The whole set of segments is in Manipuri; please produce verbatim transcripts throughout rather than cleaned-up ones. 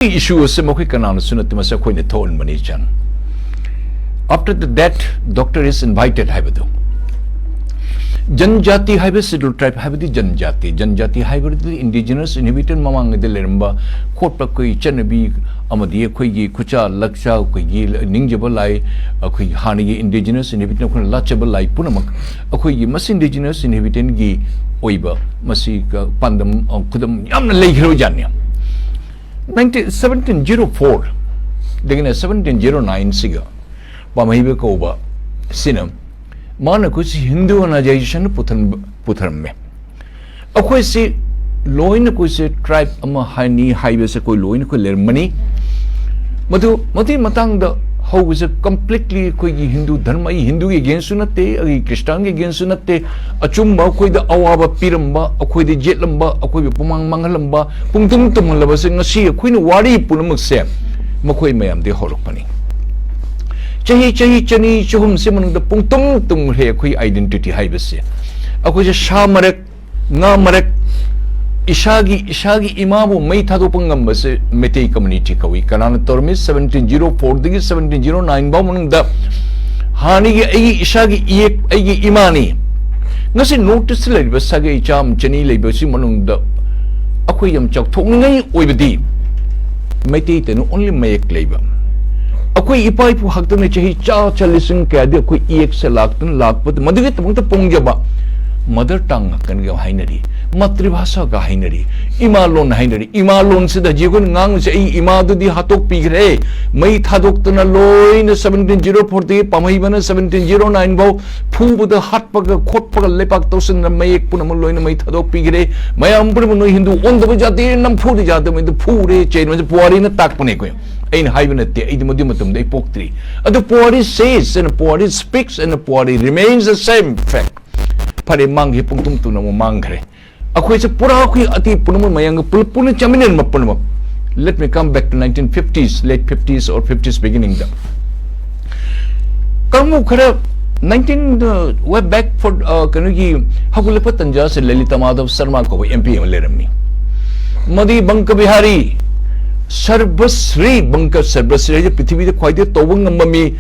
issue ꯑꯁꯤ ꯃꯈꯣꯏ ꯀꯅꯥꯅꯁꯨ ꯅꯠꯇꯦ, ꯃꯁꯤ ꯑꯩꯈꯣꯏꯅ ꯊꯣꯛꯍꯟꯕꯅꯤ ꯆꯟ꯫ After the death, doctor is invited ꯍꯥꯏꯕꯗꯨ, ꯖꯟꯖꯥꯇꯤ ꯍꯥꯏꯕ, scheduled tribe ꯍꯥꯏꯕꯗꯤ ꯖꯟꯖꯥꯇꯤ, ꯖꯟꯖꯥꯇꯤ ꯍꯥꯏꯕꯗꯤ indigenous inhabitant, ꯃꯃꯥꯡꯉꯩꯗ ꯂꯩꯔꯝꯕ ꯈꯣꯠꯄ, ꯑꯩꯈꯣꯏ ꯆꯠꯅꯕꯤ ꯑꯃꯗꯤ ꯑꯩꯈꯣꯏꯒꯤ ꯈꯨꯠꯁꯥ ꯂꯛꯁꯥ, ꯑꯩꯈꯣꯏꯒꯤ ꯅꯤꯡꯖꯕ ꯂꯥꯏ, ꯑꯩꯈꯣꯏꯒꯤ ꯍꯥꯟꯅꯒꯤ indigenous inhabitant ꯑꯩꯈꯣꯏꯅ ꯂꯥꯠꯆꯕ ꯂꯥꯏ ꯄꯨꯝꯅꯃꯛ, ꯑꯩꯈꯣꯏꯒꯤ ꯃꯁꯤ indigenous inhabitantꯒꯤ ꯑꯣꯏꯕ ꯃꯁꯤ ꯄꯥꯟꯗꯝ, ꯈꯨꯗꯝ ꯌꯥꯝꯅ ꯂꯩꯈ꯭ꯔꯕ ꯖꯥꯠꯅꯤ꯫ Nineteen, seventeen zero four ꯗꯒꯤꯅ seventeen zero nine ꯁꯤꯒ ꯄꯥꯝꯍꯩꯕ ꯀꯧꯕ ꯁꯤꯅ ꯃꯥꯅ ꯑꯩꯈꯣꯏꯁꯤ Hinduanization ꯄꯨꯊꯔꯝ-, ꯄꯨꯊꯔꯝꯃꯦ꯫ ꯑꯩꯈꯣꯏꯁꯤ ꯂꯣꯏꯅ ꯑꯩꯈꯣꯏꯁꯦ tribe ꯑꯃ ꯍꯥꯏꯅꯤ ꯍꯥꯏꯕꯁꯦ ꯑꯩꯈꯣꯏ ꯂꯣꯏꯅ ꯑꯩꯈꯣꯏ ꯂꯩꯔꯝꯃꯅꯤ꯫ ꯃꯗꯨ, ꯃꯗꯨꯒꯤ ꯃꯇꯥꯡꯗ ꯍꯧꯕꯁꯦ completely ꯑꯩꯈꯣꯏꯒꯤ ꯍꯤꯟꯗꯨ ꯙꯔꯃ, ꯑꯩ ꯍꯤꯟꯗꯨꯒꯤ againstꯁꯨ ꯅꯠꯇꯦ, ꯑꯩ ꯈ꯭ꯔꯤꯁꯇꯥꯟꯒꯤ againstꯁꯨ ꯅꯠꯇꯦ, ꯑꯆꯨꯝꯕ ꯑꯩꯈꯣꯏꯗ ꯑꯋꯥꯕ ꯄꯤꯔꯝꯕ, ꯑꯩꯈꯣꯏꯗ ꯌꯦꯠꯂꯝꯕ, ꯑꯩꯈꯣꯏꯕꯨ ꯄꯨꯃꯥꯡ ꯃꯥꯡꯍꯜꯂꯝꯕ, ꯄꯨꯡꯇꯨꯝ ꯇꯨꯝꯍꯜꯂꯕꯁꯦ ꯉꯁꯤ ꯑꯩꯈꯣꯏꯅ ꯋꯥꯔꯤ ꯄꯨꯝꯅꯃꯛꯁꯦ ꯃꯈꯣꯏ ꯃꯌꯥꯝꯗꯒꯤ ꯍꯧꯔꯛꯄꯅꯤ꯫ ꯆꯍꯤ, ꯆꯍꯤ ꯆꯅꯤ, ꯆꯍꯨꯝꯁꯤ ꯃꯅꯨꯡꯗ ꯄꯨꯡꯇꯨꯝ ꯇꯨꯝꯈ꯭ꯔꯦ ꯑꯩꯈꯣꯏ identity ꯍꯥꯏꯕꯁꯦ꯫ ꯑꯩꯈꯣꯏꯁꯦ ꯁꯥ ꯃꯔꯛ, ꯉꯥ ꯃꯔꯛ, ꯏꯁꯥꯒꯤ, ꯏꯁꯥꯒꯤ ꯏꯃꯥꯕꯨ ꯃꯩ ꯊꯥꯗꯣꯛꯄ ꯉꯝꯕꯁꯦ ꯃꯩꯇꯩ community ꯀꯧꯏ꯫ ꯀꯅꯥꯅ ꯇꯧꯔꯝꯃꯤ? Seventeen zero fourꯗꯒꯤ seventeen zero nine ꯐꯥꯎ ꯃꯅꯨꯡꯗ ꯍꯥꯟꯅꯒꯤ ꯑꯩꯒꯤ ꯏꯁꯥꯒꯤ ꯏꯌꯦꯛ, ꯑꯩꯒꯤ ꯏꯃꯥꯅꯤ꯫ ꯉꯁꯤ North East ꯂꯩꯔꯤꯕ ꯁꯥꯒꯩ ꯆꯥꯝ ꯆꯅꯤ ꯂꯩꯕꯁꯤ ꯃꯅꯨꯡꯗ ꯑꯩꯈꯣꯏ ꯌꯥꯝ ꯆꯥꯎꯊꯣꯛꯅꯤꯡꯉꯥꯏ ꯑꯣꯏꯕꯗꯤ ꯃꯩꯇꯩꯇꯅ only ꯃꯌꯦꯛ ꯂꯩꯕ꯫ ꯑꯩꯈꯣꯏ ꯏꯄꯥ ꯏꯄꯨ ꯍꯥꯛꯇꯛꯅ ꯆꯍꯤ ꯆꯥ, ꯆꯥ ꯂꯤꯁꯤꯡ ꯀꯌꯥꯗꯤ ꯑꯩꯈꯣꯏ ꯏꯌꯦꯛꯁꯦ ꯂꯥꯛꯇꯨꯅ ꯂꯥꯛꯄꯗ ꯃꯗꯨꯒꯤꯗꯃꯛꯇ ꯄꯣꯡꯖꯕ mother tongue ꯉꯥꯛꯇꯅꯤꯒ ꯍꯥꯏꯅꯔꯤ, ꯃꯥꯇ꯭ꯔꯤꯚꯥꯁꯥꯒ ꯍꯥꯏꯅꯔꯤ, ꯏꯃꯥ ꯂꯣꯟ ꯍꯥꯏꯅꯔꯤ꯫ ꯏꯃꯥ ꯂꯣꯟꯁꯤꯗ ꯍꯧꯖꯤꯛ ꯑꯩꯈꯣꯏꯅ ꯉꯥꯡꯉꯤꯁꯦ ꯑꯩ ꯏꯃꯥꯗꯨꯗꯤ ꯍꯥꯠꯇꯣꯛꯄꯤꯈ꯭ꯔꯦ, ꯃꯩ ꯊꯥꯗꯣꯛꯇꯅ ꯂꯣꯏꯅ seventeen zero fourꯗꯒꯤ ꯄꯥꯝꯍꯩꯕꯅ seventeen zero nine ꯐꯥꯎ ꯐꯨꯕꯗ, ꯍꯥꯠꯄꯒ ꯈꯣꯠꯄꯒ, ꯂꯩꯄꯥꯛ ꯇꯧꯁꯤꯟꯗꯅ ꯃꯌꯦꯛ ꯄꯨꯝꯅꯃꯛ ꯂꯣꯏꯅ ꯃꯩ ꯊꯥꯗꯣꯛꯄꯤꯈ꯭ꯔꯦ꯫ ꯃꯌꯥꯝ ꯄꯨꯝꯅꯃꯛ ꯅꯣꯏ ꯍꯤꯟꯗꯨ ꯑꯣꯟꯗꯕ ꯖꯥꯇꯤ, ꯅꯝꯐꯨꯗ ꯖꯥꯇꯤ ꯃꯩꯗ ꯐꯨꯔꯦ, ꯆꯩꯅ ꯄꯨꯋꯥꯔꯤꯅ ꯇꯥꯛꯄꯅꯦ ꯑꯩꯈꯣꯏ꯫ ꯑꯩꯅ ꯍꯥꯏꯕ ꯅꯠꯇꯦ, ꯑꯩꯗꯤ ꯃꯗꯨ ꯃꯇꯝꯗ ꯑꯩ ꯄꯣꯛꯇ꯭ꯔꯤ꯫ ꯑꯗꯨ ꯄꯨꯋꯥꯔꯤ says and ꯄꯨꯋꯥꯔꯤ speaks and ꯄꯨꯋꯥꯔꯤ remains the same fact꯫ ꯐꯔꯦ, ꯃꯥꯡꯈꯤ, ꯄꯨꯡꯇꯨꯝ ꯇꯨꯝꯅ ꯑꯃꯨꯛ ꯃꯥꯡꯈ꯭ꯔꯦ꯫ ꯑꯩꯈꯣꯏꯁꯦ ꯄꯨꯔꯥ ꯑꯩꯈꯣꯏ ꯑꯇꯤ ꯄꯨꯝꯅꯃꯛ ꯃꯌꯥꯝꯒ ꯄꯨꯂꯞ ꯄꯨꯟꯅ ꯆꯥꯃꯤꯟꯅꯔꯝꯕ ꯄꯨꯝꯅꯃꯛ꯫ Let me come back to nineteen fifties, late fifties or fifties beginningꯗ꯫ ꯀꯥꯡꯕꯨ ꯈꯔ nineteen, uh, way back for, uh, ꯀꯩꯅꯣꯒꯤ ꯍꯧꯒꯠꯂꯛꯄ ꯇꯟꯖꯥꯁꯦ ꯂꯂꯤꯇꯥ ꯃꯥꯙꯕ ꯁꯔꯃ ꯀꯧꯕ M P ꯑꯃ ꯂꯩꯔꯝꯃꯤ꯫ ꯃꯗꯤ ꯕꯪꯀ ꯕꯤꯍꯥꯔꯤ, ꯁꯔꯕꯁ꯭ꯔꯤ ꯕꯪꯀ, ꯁꯔꯕꯁ꯭ꯔꯤ ꯍꯥꯏꯁꯦ ꯄ꯭ꯔꯤꯊꯤꯕꯤꯗ ꯈ꯭ꯋꯥꯏꯗꯒꯤ ꯇꯧꯕ ꯉꯝꯕ ꯃꯤ,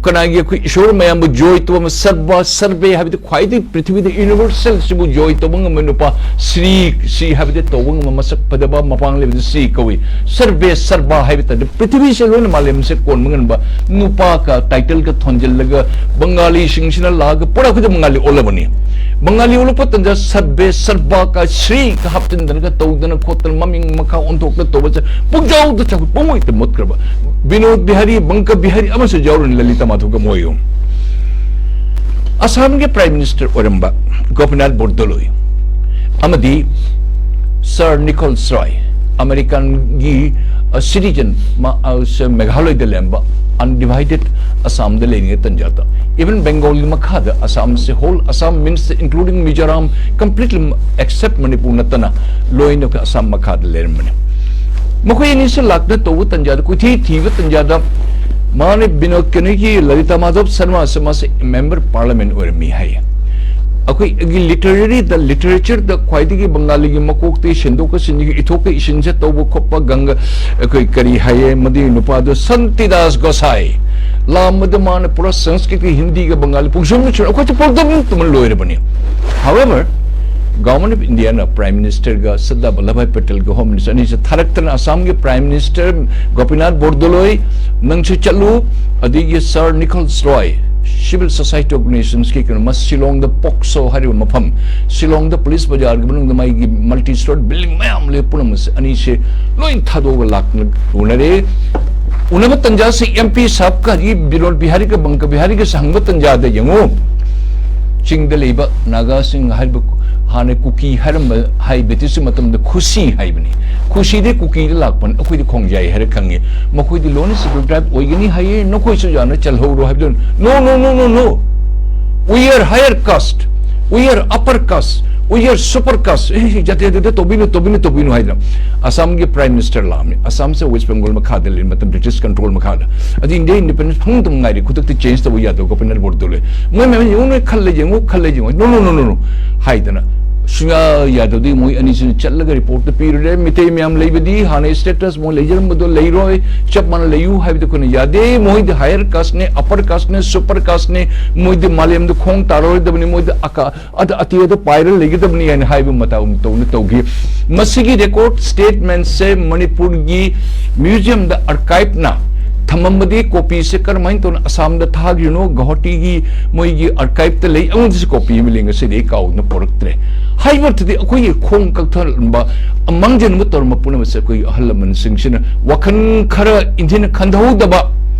ꯀꯅꯥꯒꯤ? ꯑꯩꯈꯣꯏ ꯏꯁꯣꯔ ꯃꯌꯥꯝꯕꯨ ꯖꯣꯏ ꯇꯧꯕ ꯑꯃ, ꯁꯔꯕ, ꯁꯔꯕꯦ ꯍꯥꯏꯕꯗꯤ ꯈ꯭ꯋꯥꯏꯗꯒꯤ ꯄ꯭ꯔꯤꯊꯤꯕꯤꯗ ꯌꯨꯅꯤꯚꯔꯁꯦꯜ ꯁꯤꯕꯨ ꯖꯣꯏ ꯇꯧꯕ ꯉꯝꯕ ꯅꯨꯄꯥ, ꯁ꯭ꯔꯤ, ꯁ꯭ꯔꯤ ꯍꯥꯏꯕꯗꯤ ꯇꯧꯕ ꯉꯝꯕ, ꯃꯁꯛ ꯐꯖꯕ, ꯃꯄꯥꯡ ꯂꯩꯕꯗ ꯁ꯭ꯔꯤ ꯀꯧꯏ꯫ ꯁꯔꯕꯦ, ꯁꯔꯕ ꯍꯥꯏꯕ ꯇꯥꯔꯗꯤ ꯄ꯭ꯔꯤꯊꯤꯕꯤꯁꯦ ꯂꯣꯏꯅ ꯃꯥꯂꯦꯝꯁꯦ ꯀꯣꯟꯕ ꯉꯝꯕ ꯅꯨꯄꯥꯒ ꯇꯥꯏꯇꯜꯒ ꯊꯣꯟꯖꯤꯜꯂꯒ ꯕꯪꯒꯥꯂꯤꯁꯤꯡꯁꯤꯅ ꯂꯥꯛꯑꯒ ꯄꯨꯔꯥ ꯑꯩꯈꯣꯏꯗ ꯕꯪꯒꯥꯂꯤ ꯑꯣꯜꯂꯕꯅꯤ꯫ ꯕꯪꯒꯥꯂꯤ ꯑꯣꯜꯂꯛꯄ ꯇꯟꯖꯥ ꯁꯔꯕꯦ, ꯁꯔꯕ ꯀ ꯁ꯭ꯔꯤ ꯀ ꯍꯥꯞꯆꯤꯟꯗꯅꯒ ꯇꯧꯗꯅ ꯈꯣꯠꯇꯅ ꯃꯃꯤꯡ ꯃꯈꯥ ꯑꯣꯟꯊꯣꯛꯇ ꯇꯧꯕꯁꯦ ꯄꯨꯡꯖꯥꯎꯗ ꯆꯥꯎꯈꯠ ꯄꯨꯡꯃꯣꯏꯗ ꯃꯨꯠꯈ꯭ꯔꯕ꯫ ꯕꯤꯅꯣꯗ ꯕꯤꯍꯥꯔꯤ, ꯕꯪꯀ ꯕꯤꯍꯥꯔꯤ ꯑꯃꯁꯨ ꯌꯥꯎꯔꯅꯤ ꯂꯂꯤꯇꯥ ꯃꯥꯙꯣꯒ ꯃꯣꯏ ꯑꯍꯨꯝ꯫ ꯑꯁꯥꯝꯒꯤ ꯄ꯭ꯔꯥꯏꯝ ꯃꯤꯅꯤꯁꯇꯔ ꯑꯣꯏꯔꯝꯕ ꯒꯣꯄꯤꯅꯥꯊ ꯕꯣꯔꯗꯣꯂꯣꯏ ꯑꯃꯗꯤ ꯁꯥꯔ ꯅꯤꯀꯣꯜꯁ ꯔꯣꯏ, ꯑꯃꯦꯔꯤꯀꯥꯟꯒꯤ ꯁꯤꯇꯤꯖꯟ, ꯃꯦꯘꯥꯂꯣꯏꯗ ꯂꯩꯔꯝꯕ ꯑꯟꯗꯤꯚꯥꯏꯗꯦꯠ ꯑꯁꯥꯝꯗ ꯂꯩꯔꯤꯉꯩ ꯇꯟꯖꯥꯗ, ꯏꯚꯟ ꯕꯦꯡꯒꯣꯜꯒꯤ ꯃꯈꯥꯗ ꯑꯁꯥꯝꯁꯦ, whole Assam means including Mizoram, ꯀꯝꯄ꯭ꯂꯤꯠꯂꯤ ꯑꯦꯛꯁꯦꯞ ꯃꯅꯤꯄꯨꯔ ꯅꯠꯇꯅ ꯂꯣꯏꯅ ꯑꯩꯈꯣꯏ ꯑꯁꯥꯝ ꯃꯈꯥꯗ ꯂꯩꯔꯝꯕꯅꯤ꯫ ꯃꯈꯣꯏ ꯑꯅꯤꯁꯦ ꯂꯥꯛꯇꯅ ꯇꯧꯕ ꯇꯟꯖꯥꯗ, ꯀꯣꯏꯊꯤ ꯊꯤꯕ ꯇꯟꯖꯥꯗ, ꯃꯥꯅ ꯕꯤꯅꯣꯗ, ꯀꯩꯅꯣꯒꯤ ꯂꯂꯤꯇꯥ ꯃꯥꯙꯕ ꯁꯔꯃꯥꯁꯦ ꯃꯥꯁꯦ ꯃꯦꯝꯕꯔ ꯄꯥꯔꯂꯤꯌꯥꯃꯦꯟ ꯑꯣꯏꯔꯝꯃꯤ ꯍꯥꯏꯌꯦ꯫ ꯑꯩꯈꯣꯏꯒꯤ ꯂꯤꯇꯔꯦꯔꯤꯗ, ꯂꯤꯇꯔꯦꯆꯔꯗ ꯈ꯭ꯋꯥꯏꯗꯒꯤ ꯕꯪꯒꯥꯂꯤꯒꯤ ꯃꯀꯣꯛꯇꯒꯤ ꯁꯦꯡꯗꯣꯛꯀ ꯁꯤꯟꯗꯣꯛ ꯏꯊꯣꯛꯀ ꯏꯁꯤꯟꯁꯦ ꯇꯧꯕ ꯈꯣꯠꯄ ꯒꯪꯒ, ꯑꯩꯈꯣꯏ ꯀꯔꯤ ꯍꯥꯏꯌꯦ, ꯃꯗꯨꯒꯤ ꯅꯨꯄꯥꯗꯣ ꯁꯟꯇꯤꯗꯥꯁ ꯒꯣꯁꯥꯏ꯫ ꯂꯥꯝꯕꯗ ꯃꯥꯅ ꯄꯨꯔꯥ ꯁꯪꯁꯀ꯭ꯔꯤꯠꯀꯤ ꯍꯤꯟꯗꯤꯒ ꯕꯪꯒꯥꯂꯤ ꯄꯨꯡꯁꯨꯝꯗ ꯁꯨꯝ ꯑꯩꯈꯣꯏꯁꯦ ꯄꯨꯂꯞ ꯑꯗꯨꯝ ꯇꯨꯃꯤꯟ ꯂꯣꯏꯔꯕꯅꯤ꯫ However, Government of Indiaꯅ Prime Ministerꯒ Sardar Vallabhbhai ꯄꯇꯦꯜꯒ Home Minister ꯑꯅꯤꯁꯦ ꯊꯥꯔꯛꯇꯅ ꯑꯁꯥꯝꯒꯤ Prime Minister ꯒꯣꯄꯤꯅꯥꯊ ꯕꯣꯔꯗꯣꯂꯣꯏ, ꯅꯪꯁꯨ ꯆꯠꯂꯨ, ꯑꯗꯒꯤ ꯁꯥꯔ ꯅꯤꯀꯣꯜꯁ ꯔꯣꯏ, Civil Society Organizationsꯀꯤ ꯀꯩꯅꯣ, ꯃꯁ ꯁꯤꯂꯣꯡꯗ ꯄꯣꯛꯁꯣ ꯍꯥꯏꯔꯤꯕ ꯃꯐꯝ, ꯁꯤꯂꯣꯡꯗ ꯄꯨꯂꯤꯁ ꯕꯖꯥꯔꯒꯤ ꯃꯅꯨꯡꯗ ꯃꯥꯒꯤ multi story building ꯃꯌꯥꯝ ꯂꯩ, ꯄꯨꯝꯅꯃꯛꯁꯦ ꯑꯅꯤꯁꯦ ꯂꯣꯏ ꯊꯥꯗꯣꯛꯑꯒ ꯂꯥꯛꯇꯅ ꯎꯅꯔꯦ꯫ ꯎꯅꯕ ꯇꯟꯖꯥꯁꯤ ꯑꯦꯝ ꯄꯤ ꯁꯥꯍꯕꯀ ꯍꯧꯖꯤꯛ ꯕꯤꯅꯣꯗ ꯕꯤꯍꯥꯔꯤꯒ ꯕꯪꯀ ꯕꯤꯍꯥꯔꯤꯒꯁꯨ ꯍꯪꯕ ꯇꯟꯖꯥꯗ ꯌꯦꯡꯉꯨ, ꯆꯤꯡꯗ ꯂꯩꯕ ꯅꯥꯒꯥꯁꯤꯡ ꯍꯥꯏꯔꯤꯕ, ꯍꯥꯟꯅ ꯀꯨꯀꯤ ꯍꯥꯏꯔꯝꯕ, ꯍꯥꯏ ꯕ꯭ꯔꯤꯇꯤꯁꯀꯤ ꯃꯇꯝꯗ ꯈꯨꯁꯤ ꯍꯥꯏꯕꯅꯤ꯫ ꯈꯨꯁꯤꯗꯤ ꯀꯨꯀꯤꯗ ꯂꯥꯛꯄꯅꯤ, ꯑꯩꯈꯣꯏꯗꯤ ꯈꯣꯡꯖꯥꯏ ꯍꯥꯏꯔ ꯈꯪꯉꯤ꯫ ꯃꯈꯣꯏꯗꯤ ꯂꯣꯏꯅ scheduled tribe ꯑꯣꯏꯒꯅꯤ ꯍꯥꯏꯌꯦ, ꯅꯈꯣꯏꯁꯨ ꯌꯥꯅ ꯆꯜꯍꯧꯔꯣ ꯍꯥꯏꯕꯗꯨ, no, no, no, no, no, we are higher caste, we are upper caste, we are super caste, ꯑꯦ, ꯖꯥꯇꯤ, ꯖꯥꯇꯤ, ꯇꯧꯕꯤꯅꯨ, ꯇꯧꯕꯤꯅꯨ, ꯇꯧꯕꯤꯅꯨ ꯍꯥꯏꯗꯅ ꯑꯁꯥꯝꯒꯤ Prime Minister ꯂꯥꯛꯑꯝꯃꯤ꯫ ꯑꯁꯥꯝꯁꯦ West Bengal ꯃꯈꯥꯗ ꯂꯩꯔꯤ ꯃꯇꯝ, British control ꯃꯈꯥꯗ꯫ ꯑꯗꯨ India independence ꯐꯪꯗꯕ ꯉꯥꯏꯔꯤ, ꯈꯨꯗꯛꯇ change ꯇꯧꯕ ꯌꯥꯗꯕ ꯒꯣꯄꯤꯅꯥꯊ ꯕꯣꯔꯗꯣꯂꯣꯏ꯫ ꯃꯣꯏ ꯃꯌꯥꯝ ꯌꯦꯡꯉꯨ, ꯅꯣꯏ ꯈꯜꯂ ꯌꯦꯡꯉꯨ, ꯈꯜꯂ ꯌꯦꯡꯉꯨ, no, no, no, no, no ꯍꯥꯏꯗꯅ ꯁꯨꯡꯌꯥ ꯌꯥꯗꯕꯗꯤ ꯃꯣꯏ ꯑꯅꯤꯁꯤꯅ ꯆꯠꯂꯒ ꯔꯤꯄꯣꯔꯠꯇ ꯄꯤꯔꯨꯔꯦ꯫ ꯃꯤꯇꯩ ꯃꯌꯥꯝ ꯂꯩꯕꯗꯤ ꯍꯥꯟꯅ ꯁ꯭ꯇꯦꯇꯁ ꯃꯣꯏ ꯂꯩꯖꯔꯝꯕꯗꯣ ꯂꯩꯔꯣꯏ, ꯆꯞ ꯃꯥꯟꯅ ꯂꯩꯌꯨ ꯍꯥꯏꯕꯗꯤ ꯑꯩꯈꯣꯏꯅ ꯌꯥꯗꯦ꯫ ꯃꯣꯏꯗꯤ ꯍꯥꯌꯔ ꯀꯥꯁꯅꯦ, ꯑꯄꯔ ꯀꯥꯁꯅꯦ, ꯁꯨꯄꯔ ꯀꯥꯁꯅꯦ, ꯃꯣꯏꯗꯤ ꯃꯥꯂꯦꯝꯗ ꯈꯣꯡ ꯇꯥꯔꯔꯣꯏꯗꯕꯅꯤ, ꯃꯣꯏꯗꯤ ꯑꯀꯥ ꯑꯗ ꯑꯇꯤꯌꯥꯗ ꯄꯥꯏꯔ ꯂꯩꯒꯗꯕꯅꯤ ꯍꯥꯏꯅ ꯍꯥꯏꯕ ꯃꯇꯧ ꯇꯧꯅ ꯇꯧꯈꯤ꯫ ꯃꯁꯤꯒꯤ ꯔꯦꯀꯣꯔꯗ ꯁ꯭ꯇꯦꯠꯃꯦꯟꯠꯁꯦ ꯃꯅꯤꯄꯨꯔꯒꯤ ꯃ꯭ꯌꯨꯖꯤꯌꯝꯗ ꯑꯥꯔꯀꯥꯏꯚꯅ ꯊꯝꯃꯝꯕꯗꯤ ꯀꯣꯄꯤꯁꯦ ꯀꯔꯝꯍꯥꯏꯅ ꯇꯧꯅ ꯑꯁꯥꯝꯗ ꯊꯥꯈ꯭ꯔꯤꯅꯣ? ꯒꯧꯍꯥꯇꯤꯒꯤ ꯃꯣꯏꯒꯤ ꯑꯥꯔꯀꯥꯏꯚꯇ ꯂꯩ꯫ ꯑꯩꯉꯣꯟꯗꯁꯨ ꯀꯣꯄꯤ ꯑꯃ ꯂꯩ, ꯉꯁꯤꯗꯤ ꯑꯩ ꯀꯥꯎꯗꯅ ꯄꯣꯔꯛꯇ꯭ꯔꯦ꯫ ꯍꯥꯏꯕ ꯃꯇꯝꯗꯤ ꯑꯩꯈꯣꯏꯒꯤ ꯈꯣꯡ ꯀꯛꯊꯔꯝꯕ, ꯃꯥꯡꯖꯅꯕ ꯇꯧꯔꯝꯕ ꯄꯨꯝꯅꯃꯛꯁꯦ ꯑꯩꯈꯣꯏꯒꯤ ꯑꯍꯜ ꯂꯃꯟꯁꯤꯡꯁꯤꯅ ꯋꯥꯈꯜ ꯈꯔ ꯏꯟꯊꯤꯅ ꯈꯟꯊꯍꯧꯗꯕ,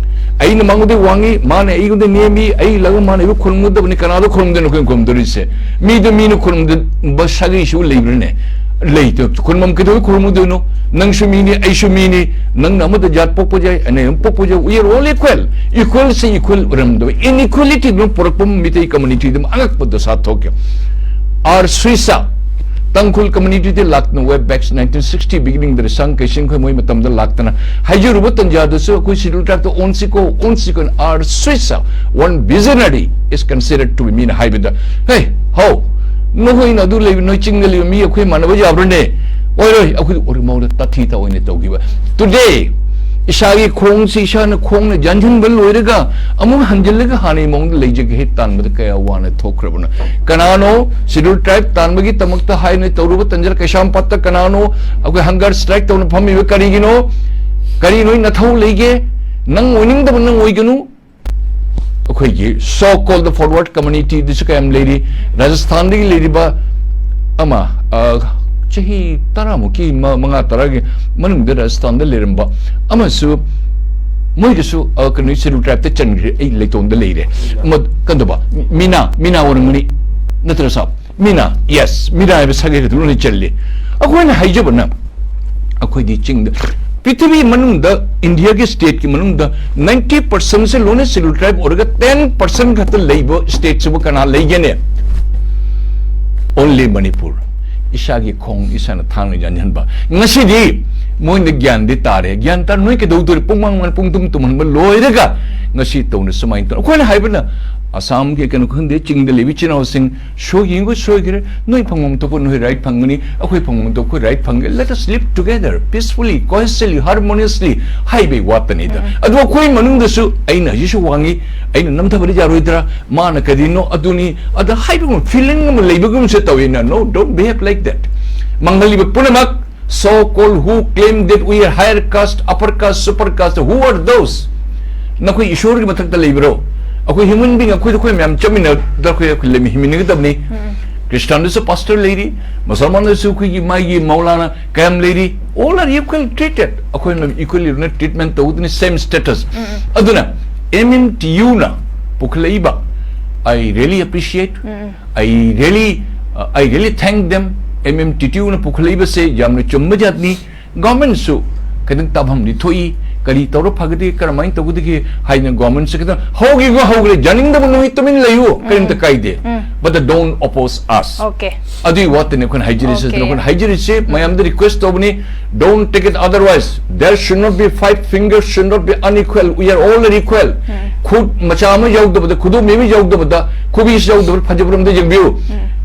ꯑꯩꯅ ꯃꯉꯣꯟꯗ ꯋꯥꯡꯉꯤ, ꯃꯥꯅ ꯑꯩꯉꯣꯟꯗ ꯅꯦꯝꯃꯤ, ꯑꯩ ꯂꯥꯛꯑꯒ ꯃꯥꯅ ꯑꯩꯕꯨ ꯈꯨꯔꯨꯝꯒꯗꯕꯅꯤ, ꯀꯅꯥꯗ ꯈꯨꯔꯨꯝꯗꯣꯏꯅꯣ ꯑꯩꯈꯣꯏꯅ ꯈꯨꯔꯨꯝꯗꯣꯔꯤꯁꯦ? ꯃꯤꯗ ꯃꯤꯅ ꯈꯨꯔꯨꯝꯕ ꯁꯥꯒꯩꯁꯨ ꯂꯩꯕ꯭ꯔꯅꯦ? ꯂꯩꯇꯦ꯫ ꯈꯨꯔꯨꯝꯐꯝ ꯀꯩꯗꯧꯕꯩ ꯈꯨꯔꯨꯝꯃꯨꯗꯣꯏꯅꯣ? ꯅꯪꯁꯨ ꯃꯤꯅꯤ, ꯑꯩꯁꯨ ꯃꯤꯅꯤ, ꯅꯪꯅ ꯑꯃꯗ ꯖꯥꯠ ꯄꯣꯛꯄ ꯌꯥꯏ, ꯑꯩꯅ ꯑꯃ ꯄꯣꯛꯄ ꯌꯥꯏ, we are all equal꯫ Equal ꯁꯤ equal ꯑꯣꯏꯔꯝꯗꯕ, inequality ꯗꯨꯅ ꯄꯨꯔꯛꯄ ꯃꯤꯇꯩ community ꯗꯨ ꯑꯉꯛꯄ ꯗꯁꯥ ꯊꯣꯛꯈꯤ꯫ ꯑꯥꯔ ꯁ꯭ꯔꯤꯁꯥ, ꯇꯥꯡꯈꯨꯜ community ꯗꯤ ꯂꯥꯛꯇꯅ way back nineteen sixty beginning ꯗ ꯔꯤꯁꯥꯡ ꯀꯩꯁꯤꯡꯈꯣꯏ ꯃꯣꯏ ꯃꯇꯝꯗ ꯂꯥꯛꯇꯅ ꯍꯥꯏꯖꯔꯨꯕ ꯇꯟꯖꯥꯗꯁꯨ ꯑꯩꯈꯣꯏ Scheduled Tribe ꯇ ꯑꯣꯟꯁꯤꯀꯣ, ꯑꯣꯟꯁꯤꯀꯣ, R ꯁ꯭ꯔꯤꯁꯥ, one visionary is considered to be ꯃꯤꯅ ꯍꯥꯏꯕꯗ, "ꯍꯦ, ꯍꯥꯎ, ꯅꯈꯣꯏꯅ ꯑꯗꯨ ꯂꯩꯕ, ꯅꯣꯏ ꯆꯤꯡꯗ ꯂꯩꯕ ꯃꯤ ꯑꯩꯈꯣꯏ ꯃꯥꯟꯅꯕ ꯌꯥꯕ꯭ꯔꯅꯦ? ꯑꯣꯏꯔꯣꯏ, ꯑꯩꯈꯣꯏꯗꯤ ꯑꯣꯔꯤꯃꯥꯎꯗ ꯇꯥꯊꯤ ꯇꯥꯑꯣꯏꯅ ꯇꯧꯈꯤꯕ꯫ Today, ꯏꯁꯥꯒꯤ ꯈꯣꯡꯁꯤ ꯏꯁꯥꯅ ꯈꯣꯡꯅ ꯌꯥꯟꯁꯤꯟꯕ ꯂꯣꯏꯔꯒ ꯑꯃꯨꯛ ꯍꯟꯖꯤꯜꯂꯒ ꯍꯥꯟꯅꯒꯤ ꯃꯑꯣꯡꯗ ꯂꯩꯖꯒꯦ ꯍꯦꯛ ꯇꯥꯟꯕꯗ ꯀꯌꯥ ꯋꯥꯅ ꯊꯣꯛꯈ꯭ꯔꯕꯅꯣ?" ꯀꯅꯥꯅꯣ Scheduled Tribe ꯇꯥꯟꯕꯒꯤꯗꯃꯛꯇ ꯍꯥꯏꯅ ꯇꯧꯔꯨꯕ ꯇꯟꯖꯥ ꯀꯩꯁꯥꯝꯄꯥꯠꯇ ꯀꯅꯥꯅꯣ ꯑꯩꯈꯣꯏ hunger strike ꯇꯧꯅ ꯐꯝꯃꯤꯕ ꯀꯔꯤꯒꯤꯅꯣ? ꯀꯔꯤ ꯅꯣꯏ ꯅꯊꯧ ꯂꯩꯒꯦ? ꯅꯪ ꯑꯣꯏꯅꯤꯡꯗꯕ ꯅꯪ ꯑꯣꯏꯒꯅꯨ꯫ ꯑꯩꯈꯣꯏꯒꯤ so called forward community ꯗꯁꯨ ꯀꯌꯥꯝ ꯂꯩꯔꯤ? ꯔꯥꯖꯁꯊꯥꯟꯗꯒꯤ ꯂꯩꯔꯤꯕ ꯑꯃ, ꯑ, ꯆꯍꯤ ꯇꯔꯥꯃꯨꯛꯀꯤ ꯃ-, ꯃꯉꯥ ꯇꯔꯥꯒꯤ ꯃꯅꯨꯡꯗ ꯔꯥꯖꯁꯊꯥꯟꯗ ꯂꯩꯔꯝꯕ ꯑꯃꯁꯨ ꯃꯣꯏꯒꯁꯨ, ꯑ, ꯀꯩꯅꯣ, Scheduled Tribe ꯇ ꯆꯟꯈ꯭ꯔꯦ꯫ ꯑꯩ ꯂꯩꯇꯣꯟꯗ ꯂꯩꯔꯦ꯫ ꯃ-, ꯀꯩꯗꯧꯕ? ꯃꯤꯅꯥ, ꯃꯤꯅꯥ ꯑꯣꯏꯔꯝꯒꯅꯤ꯫ ꯅꯠꯇ꯭ꯔ ꯁꯥꯕ? ꯃꯤꯅꯥ, yes, ꯃꯤꯅꯥ ꯍꯥꯏꯕ ꯁꯥꯒꯩꯗ ꯂꯣꯏꯅ ꯆꯜꯂꯤ꯫ ꯑꯩꯈꯣꯏꯅ ꯍꯥꯏꯖꯕꯅ, ꯑꯩꯈꯣꯏꯗꯤ ꯆꯤꯡꯗ, ꯄ꯭ꯔꯤꯊꯤꯕꯤ ꯃꯅꯨꯡꯗ, ꯏꯟꯗꯤꯌꯥꯒꯤ state ꯀꯤ ꯃꯅꯨꯡꯗ ninety percent ꯁꯦ ꯂꯣꯏꯅ Scheduled Tribe ꯑꯣꯏꯔꯒ ten percent ꯈꯛꯇ ꯂꯩꯕ state ꯁꯤꯕꯨ ꯀꯅꯥ ꯂꯩꯒꯦꯅꯦ? Only ꯃꯅꯤꯄꯨꯔ꯫ ꯏꯁꯥꯒꯤ ꯈꯣꯡ ꯏꯁꯥꯅ ꯊꯥꯡꯅ ꯌꯥꯟꯁꯤꯟꯕ꯫ ꯉꯁꯤꯗꯤ ꯃꯣꯏꯅ ꯒ꯭ꯌꯥꯟꯗꯤ ꯇꯥꯔꯦ, ꯒ꯭ꯌꯥꯟ ꯇꯥꯔ ꯅꯣꯏ ꯀꯩꯗꯧꯗꯣꯔꯤ? ꯄꯨꯡ ꯃꯥꯡ ꯃꯥꯡ ꯄꯨꯡ ꯇꯨꯝ ꯇꯨꯝꯍꯟꯕ ꯂꯣꯏꯔꯒ ꯉꯁꯤ ꯇꯧꯅ ꯁꯨꯃꯥꯏꯅ ꯇꯧ꯫ ꯑꯩꯈꯣꯏꯅ ꯍꯥꯏꯕꯅ, ꯑꯁꯥꯝꯒꯤ ꯀꯩꯅꯣ ꯈꯪꯗꯦ, ꯆꯤꯡꯗ ꯂꯩꯕ ꯏꯆꯤꯟ ꯏꯅꯥꯎꯁꯤꯡ ꯁꯣꯏꯈꯤꯕ ꯁꯣꯏꯈ꯭ꯔꯦ, ꯅꯣꯏ ꯐꯪꯐꯝ ꯊꯣꯛꯄ ꯅꯣꯏ right ꯐꯪꯒꯅꯤ, ꯑꯩꯈꯣꯏ ꯐꯪꯐꯝ ꯊꯣꯛꯄ right ꯐꯪꯒꯦ, let us live together peacefully, cohesively, harmoniously ꯍꯥꯏꯕꯩ ꯋꯥꯇꯅꯤꯗ꯫ ꯑꯗꯨ ꯑꯩꯈꯣꯏ ꯃꯅꯨꯡꯗꯁꯨ ꯑꯩꯅ ꯍꯧꯖꯤꯛꯁꯨ ꯋꯥꯡꯉꯤ, ꯑꯩꯅ ꯅꯝꯊꯕꯗꯤ ꯌꯥꯔꯣꯏꯗ꯭ꯔꯥ, ꯃꯥꯅ ꯀꯔꯤꯅꯣ ꯑꯗꯨꯅꯤ ꯑꯗ ꯍꯥꯏꯕ ꯑꯃ feeling ꯑꯃ ꯂꯩꯕꯒꯨꯝꯁꯨ ꯇꯧꯋꯤꯅ꯫ No, don't behave like that. ꯃꯥꯡꯍꯜꯂꯤꯕ ꯄꯨꯝꯅꯃꯛ, so called who claim that we are higher caste, upper caste, super caste, who are those? ꯅꯈꯣꯏ ꯏꯁꯣꯔꯒꯤ ꯃꯊꯛꯇ ꯂꯩꯕ꯭ꯔꯣ? ꯑꯩꯈꯣꯏ human being, ꯑꯩꯈꯣꯏꯗ ꯑꯩꯈꯣꯏ ꯃꯌꯥꯝ ꯆꯠꯃꯤꯟꯅꯗ ꯑꯩꯈꯣꯏ ꯑꯩꯈꯣꯏ ꯂꯩꯃꯤ-, ꯍꯤꯡꯃꯤꯟꯅꯒꯗꯕꯅꯤ꯫ ꯈ꯭ꯔꯤꯁꯇꯥꯟꯗꯁꯨ pastor ꯂꯩꯔꯤ, ꯃꯨꯁꯜꯃꯥꯟꯗꯁꯨ ꯑꯩꯈꯣꯏꯒꯤ ꯃꯥꯒꯤ ꯃꯧꯂꯥꯅꯥ ꯀꯌꯥꯝ ꯂꯩꯔꯤ, all are equal treated. ꯑꯩꯈꯣꯏ ꯃꯌꯥꯝ equally ꯂꯣꯏꯅ treatment ꯇꯧꯒꯗꯕꯅꯤ, same status. ꯑꯗꯨꯅ M M T U ꯅ ꯄꯨꯈꯠꯂꯛꯏꯕ, I really appreciate, I really, uh, I really thank them. M M T U ꯅ ꯄꯨꯈꯠꯂꯛꯏꯕꯁꯦ ꯌꯥꯝꯅ ꯆꯨꯝꯕ ꯖꯥꯠꯅꯤ꯫ Government ꯁꯨ ꯈꯤꯇꯪ ꯇꯥꯐꯝꯗꯤ ꯊꯣꯛꯏ, ꯀꯔꯤ ꯇꯧꯔ ꯐꯒꯗꯒꯦ, ꯀꯔꯝꯍꯥꯏꯅ ꯇꯧꯒꯗꯒꯦ ꯍꯥꯏꯅ government ꯁꯦ ꯈꯤꯇꯪ ꯍꯧꯈꯤꯕ ꯍꯧꯈ꯭ꯔꯦ, ꯌꯥꯅꯤꯡꯗꯕ ꯅꯨꯃꯤꯠ ꯇꯨꯃꯤꯟ ꯂꯩꯌꯨ, ꯀꯔꯤꯝꯇ ꯀꯥꯏꯗꯦ꯫ But don't oppose us. Okay. ꯑꯗꯨꯒꯤ ꯋꯥꯇꯅꯤ ꯑꯩꯈꯣꯏꯅ ꯍꯥꯏꯖꯔꯤꯁꯦ꯫ Okay. ꯑꯗꯨꯅ ꯑꯩꯈꯣꯏꯅ ꯍꯥꯏꯖꯔꯤꯁꯦ, ꯃꯌꯥꯝꯗ request ꯇꯧꯕꯅꯤ, don't take it otherwise. There should not be five fingers, should not be unequal. We are all equal. ꯈꯨꯠ ꯃꯆꯥ ꯑꯃ ꯌꯥꯎꯗꯕꯗ, ꯈꯨꯗꯣꯝꯕꯤ ꯑꯃ ꯌꯥꯎꯗꯕꯗ, ꯈꯨꯕꯤꯁꯨ ꯌꯥꯎꯗꯕꯗ ꯐꯖꯕꯔꯣꯝꯗ ꯌꯦꯡꯕꯤꯌꯨ꯫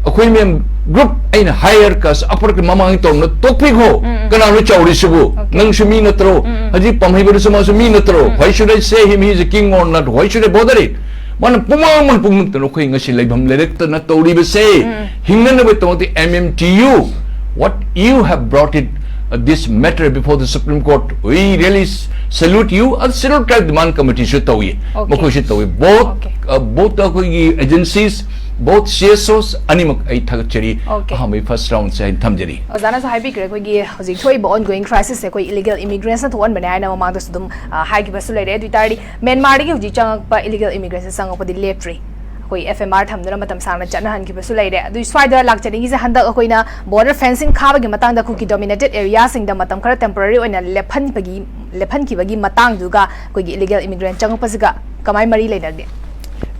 ꯑꯩꯈꯣꯏ ꯃꯌꯥꯝ group, ꯑꯩꯅ higher caste, upper caste ꯃꯃꯥꯡꯒꯤ ꯇꯧꯔꯝꯅ ꯇꯣꯛꯄꯤꯈꯣ꯫ ꯀꯅꯥꯅꯣ ꯆꯥꯎꯔꯤꯁꯤꯕꯨ? Okay. ꯅꯪꯁꯨ ꯃꯤ ꯅꯠꯇ꯭ꯔꯣ? ꯍꯧꯖꯤꯛ ꯄꯥꯝꯍꯩꯕꯗꯨꯁꯨ ꯃꯥꯁꯨ ꯃꯤ ꯅꯠꯇ꯭ꯔꯣ? Why should I say him, he is a king or not? Why should I bother it? ꯃꯥꯅ ꯄꯨꯡꯃꯥꯡ ꯃꯥꯡ ꯄꯨꯡꯃꯨꯛꯇꯅ ꯑꯩꯈꯣꯏ ꯉꯁꯤ ꯂꯩꯐꯝ ꯂꯩꯔꯛꯇꯅ ꯇꯧꯔꯤꯕꯁꯦ, ꯍꯤꯡꯅꯅꯕꯒꯤꯗꯃꯛꯇ M M T U, what you have brought it, uh, this matter before the Supreme Court, we really s-, salute you. ꯑꯗꯨ Scheduled Tribe Demand Committee ꯁꯨ ꯇꯧꯏ, Okay. ꯃꯈꯣꯏꯁꯨ ꯇꯧꯏ꯫ Both, Okay. uh, both ꯑꯩꯈꯣꯏꯒꯤ agencies, both C S Os ꯑꯅꯤꯃꯛ ꯑꯩ ꯊꯥꯒꯠꯆꯔꯤ꯫ Okay. ꯑꯍꯥꯟꯕꯒꯤ first round ꯁꯦ ꯑꯩꯅ ꯊꯝꯖꯔꯤ꯫ ꯑꯣꯖꯥꯅꯁꯨ ꯍꯥꯏꯕꯤꯈ꯭ꯔꯦ, ꯑꯩꯈꯣꯏꯒꯤ ꯍꯧꯖꯤꯛ ꯊꯣꯛꯏꯕ ongoing crisis ꯁꯦ ꯑꯩꯈꯣꯏ illegal immigrants ꯅ ꯊꯣꯛꯍꯟꯕꯅꯦ ꯍꯥꯏꯅ ꯃꯃꯥꯡꯗꯁꯨ ꯑꯗꯨꯝ, ꯑ, ꯍꯥꯏꯈꯤꯕꯁꯨ ꯂꯩꯔꯦ꯫ ꯑꯗꯨ ꯑꯣꯏꯇꯥꯔꯗꯤ ꯃ꯭ꯌꯥꯟꯃꯥꯔꯗꯒꯤ ꯍꯧꯖꯤꯛ ꯆꯪꯉꯛꯄ illegal immigrants ꯁꯦ ꯆꯪꯉꯛꯄꯗꯤ ꯂꯦꯞꯇ꯭ꯔꯤ꯫ ꯑꯩꯈꯣꯏ F M R ꯊꯝꯗꯨꯅ ꯃꯇꯝ ꯁꯥꯡꯅ ꯆꯠꯅꯍꯟꯈꯤꯕꯁꯨ ꯂꯩꯔꯦ꯫ ꯑꯗꯨ ꯁ꯭ꯋꯥꯏꯗ ꯂꯥꯛꯆꯅꯤꯡꯉꯤꯁꯦ, ꯍꯟꯗꯛ ꯑꯩꯈꯣꯏꯅ border fencing ꯈꯥꯕꯒꯤ ꯃꯇꯥꯡꯗ ꯀꯨꯀꯤ dominated area ꯁꯤꯡꯗ ꯃꯇꯝ ꯈꯔ temporary ꯑꯣꯏꯅ ꯂꯦꯞꯍꯟꯕꯒꯤ, ꯂꯦꯞꯍꯟꯈꯤꯕꯒꯤ ꯃꯇꯥꯡꯗꯨꯒ ꯑꯩꯈꯣꯏꯒꯤ illegal immigrant ꯆꯪꯉꯛꯄꯁꯤꯒ ꯀꯃꯥꯏ ꯃꯔꯤ ꯂꯩꯅꯒꯦ?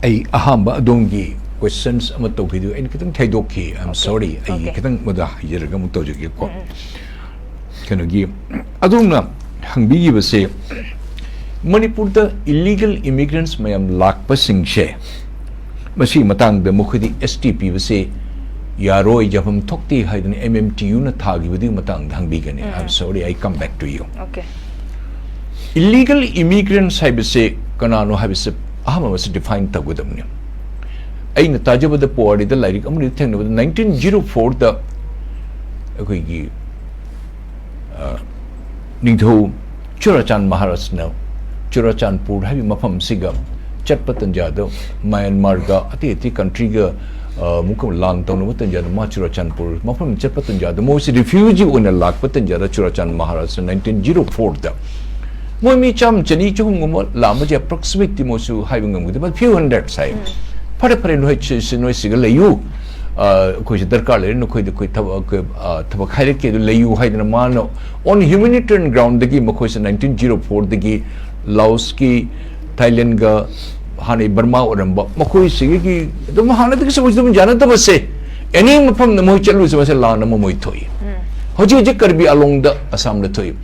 ꯑꯩ ꯑꯍꯥꯟꯕ ꯑꯗꯣꯝꯒꯤ questions ꯑꯃ ꯇꯧꯈꯤꯗꯨ ꯑꯩꯅ ꯈꯤꯇꯪ ꯊꯩꯗꯣꯛꯈꯤ꯫ I'm Okay. sorry. ꯑꯩ Okay. ꯈꯤꯇꯪ ꯃꯗꯨ ꯍꯥꯏꯖꯔꯒ ꯑꯃꯨꯛ ꯇꯧꯖꯒꯦꯀꯣ꯫ ꯎꯝ, ꯎꯝ꯫ ꯀꯩꯅꯣꯒꯤ, ꯑꯗꯣꯝꯅ ꯍꯪꯕꯤꯈꯤꯕꯁꯦ, ꯃꯅꯤꯄꯨꯔꯗ illegal immigrants ꯃꯌꯥꯝ ꯂꯥꯛꯄꯁꯤꯡꯁꯦ, ꯃꯁꯤꯒꯤ ꯃꯇꯥꯡꯗ ꯃꯈꯣꯏꯗꯤ ꯑꯦꯁ ꯇꯤ ꯄꯤꯕꯁꯦ ꯌꯥꯔꯣꯏ, ꯌꯥꯐꯝ ꯊꯣꯛꯇꯦ ꯍꯥꯏꯗꯨꯅ ꯑꯦꯝ ꯑꯦꯝ ꯇꯤ ꯌꯨꯅ ꯊꯥꯈꯤꯕꯗꯨꯒꯤ ꯃꯇꯥꯡꯗ ꯍꯪꯕꯤꯒꯅꯤ꯫ I'm sorry, I come back to you. Okay. Illegal immigrants ꯍꯥꯏꯕꯁꯦ ꯀꯅꯥꯅꯣ ꯍꯥꯏꯕꯁꯦ ꯑꯍꯥꯟꯕ ꯑꯃꯁꯦ ꯗꯤꯐꯥꯏꯟ ꯇꯧꯒꯗꯕꯅꯤ꯫ ꯑꯩꯅ ꯇꯥꯖꯕꯗ, ꯄꯨꯋꯥꯔꯤꯗ ꯂꯥꯏꯔꯤꯛ ꯑꯃꯗ ꯊꯦꯡꯅꯕꯗ, ꯅꯥꯏꯟꯇꯤꯟ ꯖꯤꯔꯣ ꯐꯣꯔꯗ ꯑꯩꯈꯣꯏꯒꯤ, ꯑ, ꯅꯤꯡꯊꯧ ꯆꯨꯔꯥꯆꯥꯟ ꯃꯍꯥꯔꯥꯖꯅ ꯆꯨꯔꯥꯆꯥꯟꯄꯨꯔ ꯍꯥꯏꯕ ꯃꯐꯝꯁꯤꯒ ꯆꯠꯄ ꯇꯟꯖꯥꯗ, ꯃ꯭ꯌꯥꯟꯃꯥꯔꯒ ꯑꯇꯩ ꯑꯇꯩ ꯀꯟꯇ꯭ꯔꯤꯒ, ꯑ, ꯑꯃꯨꯛꯀ ꯂꯥꯟ ꯇꯧꯅꯕ ꯇꯟꯖꯥꯗ, ꯃꯥ ꯆꯨꯔꯥꯆꯥꯟꯄꯨꯔ ꯃꯐꯝ ꯆꯠꯄ ꯇꯟꯖꯥꯗ, ꯃꯣꯏꯁꯤ ꯔꯤꯐ꯭ꯌꯨꯖꯤ ꯑꯣꯏꯅ ꯂꯥꯛꯄ ꯇꯟꯖꯥꯗ, ꯆꯨꯔꯥꯆꯥꯟ ꯃꯍꯥꯔꯥꯖꯅ ꯅꯥꯏꯟꯇꯤꯟ ꯖꯤꯔꯣ ꯐꯣꯔꯗ ꯃꯣꯏ ꯃꯤ ꯆꯥꯝꯃ, ꯆꯅꯤ, ꯆꯍꯨꯝꯒꯨꯝꯕ ꯂꯥꯛꯑꯝꯕꯁꯦ, ꯑꯦꯄ꯭ꯔꯣꯛꯁꯤꯃꯦꯠꯇꯤ ꯃꯣꯏꯁꯨ ꯍꯥꯏꯕ ꯉꯝꯒꯗꯕ, ꯐ꯭ꯌꯨ ꯍꯟꯗ꯭ꯔꯦꯠꯁ ꯍꯥꯏ꯫ ꯐꯔꯦ, ꯐꯔꯦ, ꯅꯣꯏ ꯁꯤ, ꯁꯤ, ꯅꯣꯏ ꯁꯤꯒ ꯂꯩꯌꯨ, ꯑ, ꯑꯩꯈꯣꯏꯁꯨ ꯗꯔꯀꯥꯔ ꯂꯩꯔꯦ, ꯅꯈꯣꯏꯗ ꯑꯩꯈꯣꯏ ꯊꯕꯛ, ꯑꯩꯈꯣꯏ, ꯑ, ꯊꯕꯛ ꯍꯥꯏꯔꯛꯀꯦ, ꯑꯗꯨ ꯂꯩꯌꯨ ꯍꯥꯏꯗꯅ ꯃꯥꯅ on humanitarian groundꯗꯒꯤ ꯃꯈꯣꯏꯁꯦ ꯅꯥꯏꯟꯇꯤꯟ ꯖꯤꯔꯣ ꯐꯣꯔꯗꯒꯤ ꯂꯥꯑꯣꯁꯀꯤ, ꯊꯥꯏꯂꯦꯟꯒ ꯍꯥꯟꯅꯩ ꯕꯔꯃꯥ ꯑꯣꯏꯔꯝꯕ ꯃꯈꯣꯏꯁꯤꯒꯤ ꯑꯗꯨꯝ ꯍꯥꯟꯅꯗꯒꯤꯁꯨ ꯃꯣꯏꯁꯨ ꯑꯗꯨꯝ ꯌꯥꯅꯗꯕꯁꯦ, ꯑꯦꯅꯤ ꯃꯐꯝꯗ ꯃꯣꯏ ꯆꯠꯂꯨꯁꯦ, ꯃꯁꯦ ꯂꯥꯟ ꯑꯃ ꯃꯣꯏ ꯊꯣꯛꯏ꯫ ꯍꯧꯖꯤꯛ ꯍꯧꯖꯤꯛ ꯀꯔꯕꯤ ꯑꯂꯣꯡꯗ, ꯑꯁꯥꯝꯗ ꯊꯣꯛꯏ꯫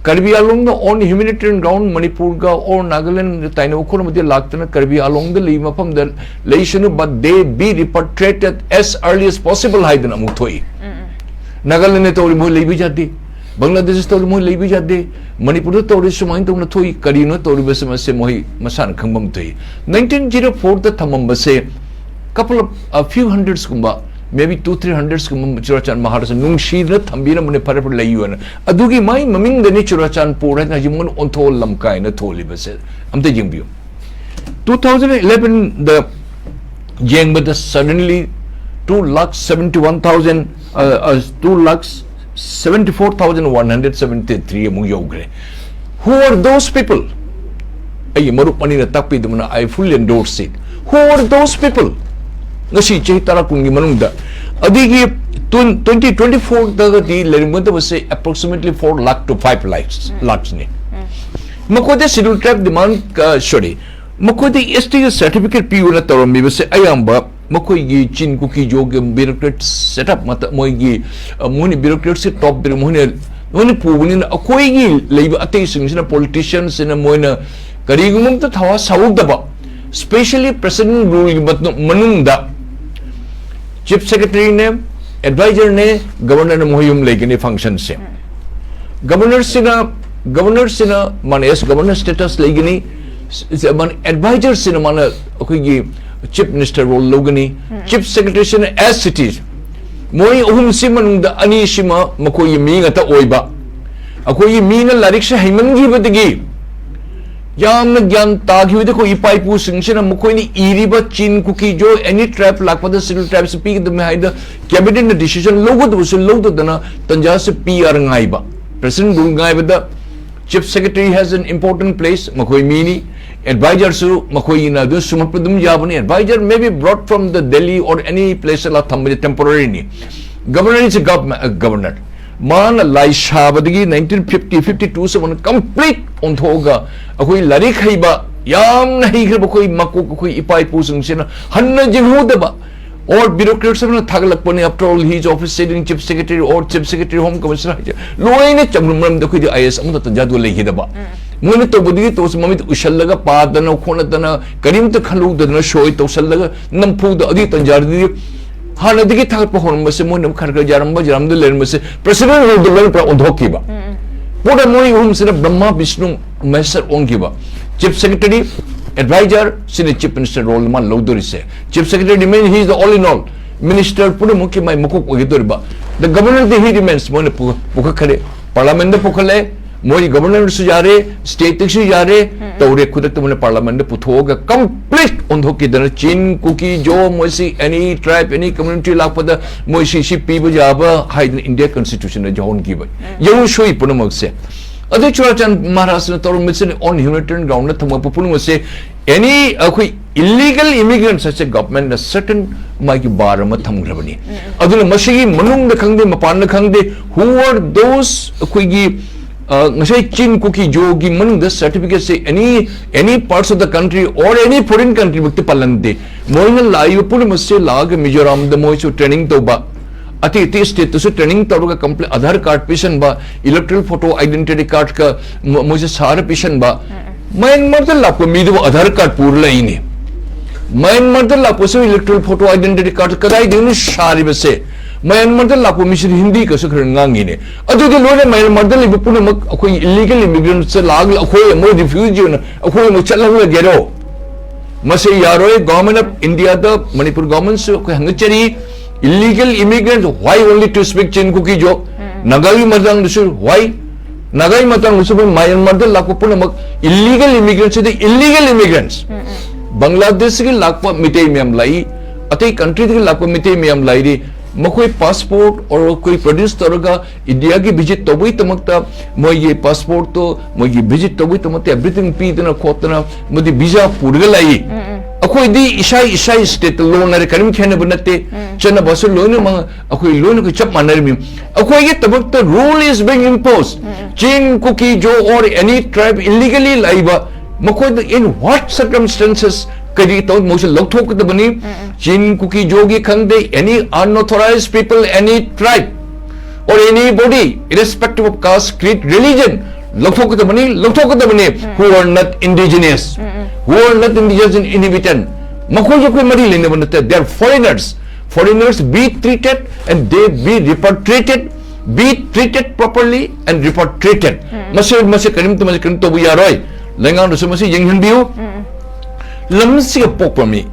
ꯀꯔꯕꯤ ꯑꯂꯣꯡꯗ on humanitarian ground ꯃꯅꯤꯄꯨꯔꯒ or ꯅꯥꯒꯥꯂꯦꯟꯗ ꯇꯥꯏꯅꯕ ꯈꯣꯠꯅꯕꯗꯤ ꯂꯥꯛꯇꯅ ꯀꯔꯕꯤ ꯑꯂꯣꯡꯗ ꯂꯩꯕ ꯃꯐꯝꯗ ꯂꯩꯁꯅꯨ, but they be repatriated as early as possible ꯍꯥꯏꯗꯅ ꯑꯃꯨꯛ ꯊꯣꯛꯏ꯫ ꯅꯥꯒꯥꯂꯦꯟꯗ ꯇꯧꯔꯤ ꯃꯣꯏ ꯂꯩꯕ ꯌꯥꯗꯦ, ꯕꯪꯒ꯭ꯂꯥꯗꯦꯁ ꯇꯧꯔꯤ ꯃꯣꯏ ꯂꯩꯕ ꯌꯥꯗꯦ, ꯃꯅꯤꯄꯨꯔꯗ ꯇꯧꯔꯤ ꯁꯨꯃꯥꯏꯅ ꯇꯧꯅ ꯊꯣꯛꯏ, ꯀꯔꯤꯅꯣ ꯇꯧꯔꯤꯕꯁꯤ ꯃꯁꯦ ꯃꯣꯏ ꯃꯁꯥꯅ ꯈꯪꯐꯝ ꯊꯣꯛꯏ꯫ ꯅꯥꯏꯟꯇꯤꯟ ꯖꯤꯔꯣ ꯐꯣꯔꯗ ꯊꯝꯃꯝꯕꯁꯦ couple of, a few hundredsꯀꯨꯝꯕ, maybe two three hundredsꯀꯨꯝꯕ ꯆꯨꯔꯥꯆꯥꯟ Maharaj ꯅꯨꯡꯁꯤꯗꯅ ꯊꯝꯕꯤꯔꯝꯕꯅꯦ, ꯐꯔꯦ ꯐꯔꯦ ꯂꯩꯌꯨ ꯍꯥꯏꯅ꯫ ꯑꯗꯨꯒꯤ ꯃꯥꯏ ꯃꯃꯤꯡꯗꯅꯤ ꯆꯨꯔꯥꯆꯥꯟꯄꯨꯔ ꯍꯥꯏꯅ ꯍꯧꯖꯤꯛ ꯃꯉꯣꯟꯗ ꯑꯣꯟꯊꯣꯛꯑ ꯂꯝ ꯀꯥꯏꯅ ꯊꯣꯜꯂꯤꯕꯁꯦ ꯑꯝꯇ ꯌꯦꯡꯕꯤꯌꯨ꯫ Two thousand elevenꯗ ꯌꯦꯡꯕꯗ suddenly two lakh seventy one thousand, uh, uh, two lakh seventy four thousand one hundred seventy three ꯑꯃꯨꯛ ꯌꯧꯈ꯭ꯔꯦ꯫ Who are those people? ꯑꯩꯒꯤ ꯃꯔꯨꯞ ꯑꯅꯤꯅ ꯇꯥꯛꯄꯤꯗꯕꯅ, I fully endorse it. Who are those people? ꯉꯁꯤ ꯆꯍꯤ ꯇꯔꯥ ꯀꯨꯟꯒꯤ ꯃꯅꯨꯡꯗ, ꯑꯗꯒꯤ twenty twenty fourꯗꯒꯗꯤ ꯂꯩꯔꯝꯒꯗꯕꯁꯦ approximately four lakh to five lakhs, lakhsꯅꯤ꯫ ꯃꯈꯣꯏꯗ Scheduled Tribe demand, ꯑ, sorry, ꯃꯈꯣꯏꯗ ꯑꯦꯁ ꯇꯤꯒꯤ certificate ꯄꯤꯌꯨꯅ ꯇꯧꯔꯝꯃꯤꯕꯁꯦ ꯑꯌꯥꯝꯕ ꯃꯈꯣꯏꯒꯤ ꯆꯤꯟ ꯀꯨꯀꯤ ꯖꯣꯒꯤ bureaucrat setup ꯃꯇꯝ, ꯃꯣꯏꯒꯤ, ꯑ, ꯃꯣꯏꯅ bureaucratꯁꯦ top bureau ꯃꯣꯏꯅ, ꯃꯣꯏꯅ ꯄꯨꯕꯅꯤꯅ ꯑꯩꯈꯣꯏꯒꯤ ꯂꯩꯕ ꯑꯇꯩꯁꯤꯡꯁꯤꯅ, politicianꯁꯤꯅ ꯃꯣꯏꯅ ꯀꯔꯤꯒꯨꯝꯕ ꯑꯝꯇ ꯊꯋꯥ ꯁꯥꯎꯗꯕ, Specially President Rule ꯒꯤ ꯃꯇꯨꯡ- ꯃꯅꯨꯡꯗ Chief Secretary ꯅꯦ, Advisor ꯅꯦ, Governor ꯅ ꯃꯈꯣꯏ ꯑꯍꯨꯝ ꯂꯩꯒꯅꯤ function ꯁꯦ꯫ Governor ꯁꯤꯅ, Governor ꯁꯤꯅ ꯃꯥꯅ as Governor status ꯂꯩꯒꯅꯤ꯫ ꯁ- ꯁ- ꯃꯥꯅ Advisor ꯁꯤꯅ ꯃꯥꯅ ꯑꯩꯈꯣꯏꯒꯤ Chief Minister role ꯂꯧꯒꯅꯤ꯫ Chief Secretary ꯁꯤꯅ as it is꯫ ꯃꯣꯏ ꯑꯍꯨꯝꯁꯤ ꯃꯅꯨꯡꯗ ꯑꯅꯤꯁꯤꯃ ꯃꯈꯣꯏꯒꯤ ꯃꯤ ꯉꯥꯛꯇ ꯑꯣꯏꯕ꯫ ꯑꯩꯈꯣꯏꯒꯤ ꯃꯤꯅ ꯂꯥꯏꯔꯤꯛꯁꯦ ꯍꯩꯃꯟꯈꯤꯕꯗꯒꯤ, ꯌꯥꯝꯅ ꯒ꯭ꯌꯥꯟ ꯇꯥꯈꯤꯕꯗꯒꯤ ꯑꯩꯈꯣꯏ ꯏꯄꯥ ꯏꯄꯨꯁꯤꯡꯁꯤꯅ ꯃꯈꯣꯏꯅ ꯏꯔꯤꯕ ꯆꯤꯟ, ꯀꯨꯀꯤ, ꯖꯣ, any tribe ꯂꯥꯛꯄꯗ Scheduled Tribe ꯁꯤ ꯄꯤꯒꯗꯕꯅꯤ ꯍꯥꯏꯗ cabinet ꯅ decision ꯂꯧꯒꯗꯕꯁꯨ ꯂꯧꯗꯗꯅ ꯇꯟꯖꯥꯁꯤ ꯄꯤ ꯑꯥꯔ ꯉꯥꯏꯕ꯫ President Rule ꯉꯥꯏꯕꯗ Chief Secretary has an important place, ꯃꯈꯣꯏ ꯃꯤꯅꯤ꯫ Advisor ꯁꯨ ꯃꯈꯣꯏꯒꯤꯅ ꯑꯗꯨꯝ ꯁꯨꯝꯍꯠꯄ ꯑꯗꯨꯝ ꯌꯥꯕꯅꯤ꯫ Advisor may be brought from the Delhi or any place ꯂꯥ ꯊꯝꯕꯁꯦ temporary ꯅꯤ꯫ Governor is a gov- uh, governor꯫ ꯃꯥꯅ ꯂꯥꯏ ꯁꯥꯕꯗꯒꯤ nineteen fifty, fifty two ꯁꯦ ꯃꯥꯅ complete ꯑꯣꯟꯊꯣꯛꯑꯒ ꯑꯩꯈꯣꯏ ꯂꯥꯏꯔꯤꯛ ꯍꯩꯕ, ꯌꯥꯝꯅ ꯍꯩꯈ꯭ꯔꯕ ꯑꯩꯈꯣꯏ ꯃꯀꯣꯛ, ꯑꯩꯈꯣꯏ ꯏꯄꯥ ꯏꯄꯨꯁꯤꯡꯁꯤꯅ ꯍꯟꯅ ꯌꯦꯡꯍꯧꯗꯕ, or bureaucrats ꯑꯃꯅ ꯊꯥꯒꯠꯂꯛꯄꯅꯤ, after all he is office sitting Chief Secretary or Chief Secretary Home Commissioner ꯍꯥꯏꯁꯦ ꯂꯣꯏꯅ ꯆꯨꯝꯕ ꯃꯔꯝꯗ ꯑꯩꯈꯣꯏꯗꯤ ꯑꯥꯏ ꯑꯦꯁ ꯑꯃꯠꯇ ꯇꯟꯖꯥꯗꯨ ꯂꯩꯈꯤꯗꯕ꯫ ꯃꯣꯏꯅ ꯇꯧꯕꯗꯒꯤ ꯇꯧꯁꯤ ꯃꯃꯤꯠ ꯎꯏꯁꯜꯂꯒ ꯄꯥꯗꯅ ꯈꯣꯠꯅꯗꯅ ꯀꯔꯤꯝꯇ ꯈꯜꯂꯨꯗꯗꯅ ꯁꯣꯏ ꯇꯧꯁꯜꯂꯒ ꯅꯝꯐꯨꯗ ꯑꯗꯨꯒꯤ ꯇꯟꯖꯥꯗꯨꯗꯤ ꯍꯥꯟꯅꯗꯒꯤ ꯊꯥꯒꯠꯄ ꯍꯧꯔꯝꯕꯁꯦ ꯃꯣꯏꯅ ꯈꯔ ꯈꯔ ꯌꯥꯔꯝꯕ ꯌꯥꯔꯝꯗ ꯂꯩꯔꯝꯕꯁꯦ President Rule ꯗ ꯂꯣꯏꯅ ꯄꯨꯔꯥ ꯑꯣꯟꯊꯣꯛꯈꯤꯕ꯫ ꯄꯨꯔꯥ ꯃꯣꯏ ꯑꯍꯨꯝꯁꯤꯅ ꯕ꯭ꯔꯍ꯭ꯃ ꯕꯤꯁꯅꯨ ꯃꯍꯦꯁꯔ ꯑꯣꯟꯈꯤꯕ꯫ Chief Secretary, Advisor ꯁꯤꯅ Chief Minister role ꯃꯥ ꯂꯧꯗꯣꯔꯤꯁꯦ꯫ Chief Secretary remain, he is the all in all꯫ Minister ꯄꯨꯝꯅꯃꯛꯀꯤ ꯃꯥꯏ ꯃꯀꯣꯛ ꯑꯣꯏꯒꯗꯧꯔꯤꯕ꯫ The governor D he remains, ꯃꯣꯏꯅ ꯄꯨ- ꯄꯨꯈꯠꯈꯔꯦ, Parliament ꯗ ꯄꯨꯈꯠꯂꯦ, ꯃꯣꯏ Governor ꯁꯨ ꯌꯥꯔꯦ, State ꯁꯨ ꯌꯥꯔꯦ, ꯇꯧꯔꯦ, ꯈꯨꯗꯛꯇ ꯃꯣꯏꯅ Parliament ꯗ ꯄꯨꯊꯣꯛꯑꯒ complete ꯑꯣꯟꯊꯣꯛꯈꯤꯗꯅ ꯆꯤꯟ, ꯀꯨꯀꯤ, ꯖꯣ, ꯃꯣꯏꯁꯤ any tribe, any community ꯂꯥꯛꯄꯗ ꯃꯣꯏ ꯁꯤ ꯁꯤ ꯄꯤꯕ ꯌꯥꯕ ꯍꯥꯏꯗꯅ India Constitution ꯗ ꯌꯥꯎꯍꯟꯈꯤꯕ꯫ ꯌꯦꯡꯉꯨ ꯁꯣꯏ ꯄꯨꯝꯅꯃꯛꯁꯦ꯫ ꯑꯗꯨ ꯆꯨꯔꯥꯆꯥꯟ ꯃꯍꯥꯔꯥꯖꯅ ꯇꯧꯔꯝꯕꯁꯤꯅ on humanitarian ground ꯗ ꯊꯝꯃꯛꯄ ꯄꯨꯝꯅꯃꯛꯁꯦ any ꯑꯩꯈꯣꯏ illegal immigrants ꯍꯥꯏꯁꯦ government ꯅ certain ꯃꯥꯒꯤ bar ꯑꯃ ꯊꯝꯈ꯭ꯔꯕꯅꯤ꯫ ꯑꯗꯨꯅ ꯃꯁꯤꯒꯤ ꯃꯅꯨꯡꯗ ꯈꯪꯗꯦ, ꯃꯄꯥꯟꯗ ꯈꯪꯗꯦ, who are those ꯑꯩꯈꯣꯏꯒꯤ, ꯑ, ꯉꯁꯥꯏ ꯆꯤꯟ, ꯀꯨꯀꯤ, ꯖꯣꯒꯤ ꯃꯅꯨꯡꯗ certificate say any, any parts of the country or any foreign country ꯃꯛꯇ ꯄꯥꯜꯂꯝꯗꯦ꯫ ꯃꯣꯏꯅ ꯂꯥꯛꯏꯕ ꯄꯨꯝꯅꯃꯛꯁꯦ ꯂꯥꯛꯑꯒ ꯃꯤꯖꯣꯔꯥꯝꯗ ꯃꯣꯏꯁꯨ training ꯇꯧꯕ, ꯑꯇꯩ ꯑꯇꯩ state ꯇꯁꯨ training ꯇꯧꯔꯒ complete Aadhaar card ꯄꯤꯁꯟꯕ, electoral photo, identity card ꯀ ꯃꯣ- ꯃꯣꯏꯁꯦ ꯁꯥꯔ ꯄꯤꯁꯟꯕ, ꯃꯌꯥꯟꯃꯥꯔꯗ ꯂꯥꯛꯄ ꯃꯤꯗꯨꯕꯨ ꯑꯙꯥꯔ ꯀꯥꯔꯗ ꯄꯨꯔ ꯂꯥꯛꯏꯅꯦ꯫ ꯃꯌꯥꯟꯃꯥꯔꯗ ꯂꯥꯛꯄꯁꯨ ꯏꯂꯦꯛꯇꯣꯔꯦꯜ ꯐꯣꯇꯣ ꯑꯥꯏꯗꯦꯟꯇꯤꯇꯤ ꯀꯥꯔꯗ ꯀꯗꯥꯏꯗꯒꯤꯅꯣ ꯁꯥꯔꯤꯕꯁꯦ? ꯃꯌꯥꯟꯃꯥꯔꯗ ꯂꯥꯛꯄ ꯃꯤꯁꯤꯗꯤ ꯍꯤꯟꯗꯤ ꯀꯁꯨ ꯈꯔ ꯉꯥꯡꯉꯤꯅꯦ꯫ ꯑꯗꯨꯗꯤ ꯂꯣꯏꯅ ꯃꯌꯥꯟꯃꯥꯔꯗ ꯂꯩꯕ ꯄꯨꯝꯅꯃꯛ ꯑꯩꯈꯣꯏ ꯏꯂꯤꯒꯦꯜ ꯏꯃꯤꯒ꯭ꯔꯦꯟꯠꯁꯦ ꯂꯥꯛꯑꯒ ꯑꯩꯈꯣꯏ ꯑꯃꯨꯛ ꯔꯤꯐ꯭ꯌꯨꯖꯤ ꯑꯣꯏꯅ ꯑꯩꯈꯣꯏ ꯑꯃꯨꯛ ꯆꯠꯍꯜꯂꯒꯦꯔꯣ? ꯃꯁꯤ ꯌꯥꯔꯣꯏ꯫ ꯒꯣꯔꯃꯦꯟ ꯑꯣꯐ ꯏꯟꯗꯤꯌꯥꯗ, ꯃꯅꯤꯄꯨꯔ ꯒꯣꯔꯃꯦꯟꯁꯨ ꯑꯩꯈꯣꯏ ꯍꯪꯒꯠꯆꯔꯤ, illegal immigrants, why only to speak Chin Kuki Zo? ꯅꯥꯒꯥꯒꯤ ꯃꯇꯥꯡꯗꯁꯨ why? ꯅꯥꯒꯥꯒꯤ ꯃꯇꯥꯡꯗꯁꯨ ꯑꯩꯈꯣꯏ ꯃꯌꯥꯟꯃꯥꯔꯗ ꯂꯥꯛꯄ ꯄꯨꯝꯅꯃꯛ illegal immigrants ꯁꯤꯗꯤ illegal immigrants꯫ ꯕꯪꯒ꯭ꯂꯥꯗꯦꯁꯀꯤ ꯂꯥꯛꯄ ꯃꯤꯇꯩ ꯃꯌꯥꯝ ꯂꯥꯛꯏ, ꯑꯇꯩ ꯀꯟꯇ꯭ꯔꯤꯗꯒꯤ ꯂꯥꯛꯄ ꯃꯤꯇꯩ ꯃꯌꯥꯝ ꯂꯥꯛꯏ꯫ ꯃꯈꯣꯏ ꯄꯥꯁꯄꯣꯔꯠ ꯑꯣꯔ ꯑꯩꯈꯣꯏ ꯄ꯭ꯔꯣꯗ꯭ꯌꯨꯁ ꯇꯧꯔꯒ ꯏꯟꯗꯤꯌꯥꯒꯤ ꯚꯤꯖꯤꯠ ꯇꯧꯕꯒꯤꯗꯃꯛꯇ ꯃꯣꯏꯒꯤ ꯄꯥꯁꯄꯣꯔꯠꯇꯣ, ꯃꯣꯏꯒꯤ ꯚꯤꯖꯤꯠ ꯇꯧꯕꯒꯤꯗꯃꯛꯇ ꯑꯦꯚ꯭ꯔꯤꯊꯤꯡ ꯄꯤꯗꯅ ꯈꯣꯠꯇꯅ ꯃꯗꯤ ꯚꯤꯖꯥ ꯄꯨꯔꯒ ꯂꯥꯛꯏ꯫ ꯑꯩꯈꯣꯏꯗꯤ ꯏꯁꯥ ꯏꯁꯥ ꯁ꯭ꯇꯦꯠꯇ ꯂꯣꯟꯅꯔꯦ, ꯀꯔꯤꯝ ꯈꯦꯠꯅꯕ ꯅꯠꯇꯦ꯫ ꯆꯠꯅꯕꯁꯨ ꯂꯣꯏꯅꯃꯛ ꯑꯩꯈꯣꯏ ꯂꯣꯏꯅ ꯑꯩꯈꯣꯏ ꯆꯞ ꯃꯥꯟꯅꯔꯤꯃꯤ꯫ ꯑꯩꯈꯣꯏꯒꯤ ꯊꯕꯛꯇ rule is being imposed꯫ Chin, Kuki, Zo or any tribe illegally ꯂꯩꯕ ꯃꯈꯣꯏꯗ in what circumstances ꯀꯔꯤ ꯇꯧ ꯃꯣꯏꯁꯨ ꯂꯧꯊꯣꯛꯀꯗꯕꯅꯤ꯫ Chin, Kuki, Zoꯒꯤ ꯈꯪꯗꯦ, any unauthorized people, any tribe or anybody, irrespective of caste, creed, religion, ꯂꯧꯊꯣꯛꯀꯗꯕꯅꯤ, ꯂꯧꯊꯣꯛꯀꯗꯕꯅꯤ꯫ Who are not indigenous, who are not indigenous and inhabitant, ꯃꯈꯣꯏꯁꯨ ꯑꯩꯈꯣꯏ ꯃꯔꯤ ꯂꯩꯅꯕ ꯅꯠꯇꯦ, they are foreigners꯫ Foreigners be treated and they be repatriated, be treated properly and repatriated꯫ ꯃꯁꯤ, ꯃꯁꯤ ꯀꯔꯤꯝꯇ, ꯃꯁꯤ ꯀꯔꯤꯝ ꯇꯧꯕ ꯌꯥꯔꯣꯏ꯫ ꯂꯩꯉꯥꯛꯅꯁꯨ ꯃꯁꯤ ꯌꯦꯡꯍꯟꯕꯤꯌꯨ꯫ ꯂꯝꯁꯤꯒ ꯄꯣꯛꯄ ꯃꯤ,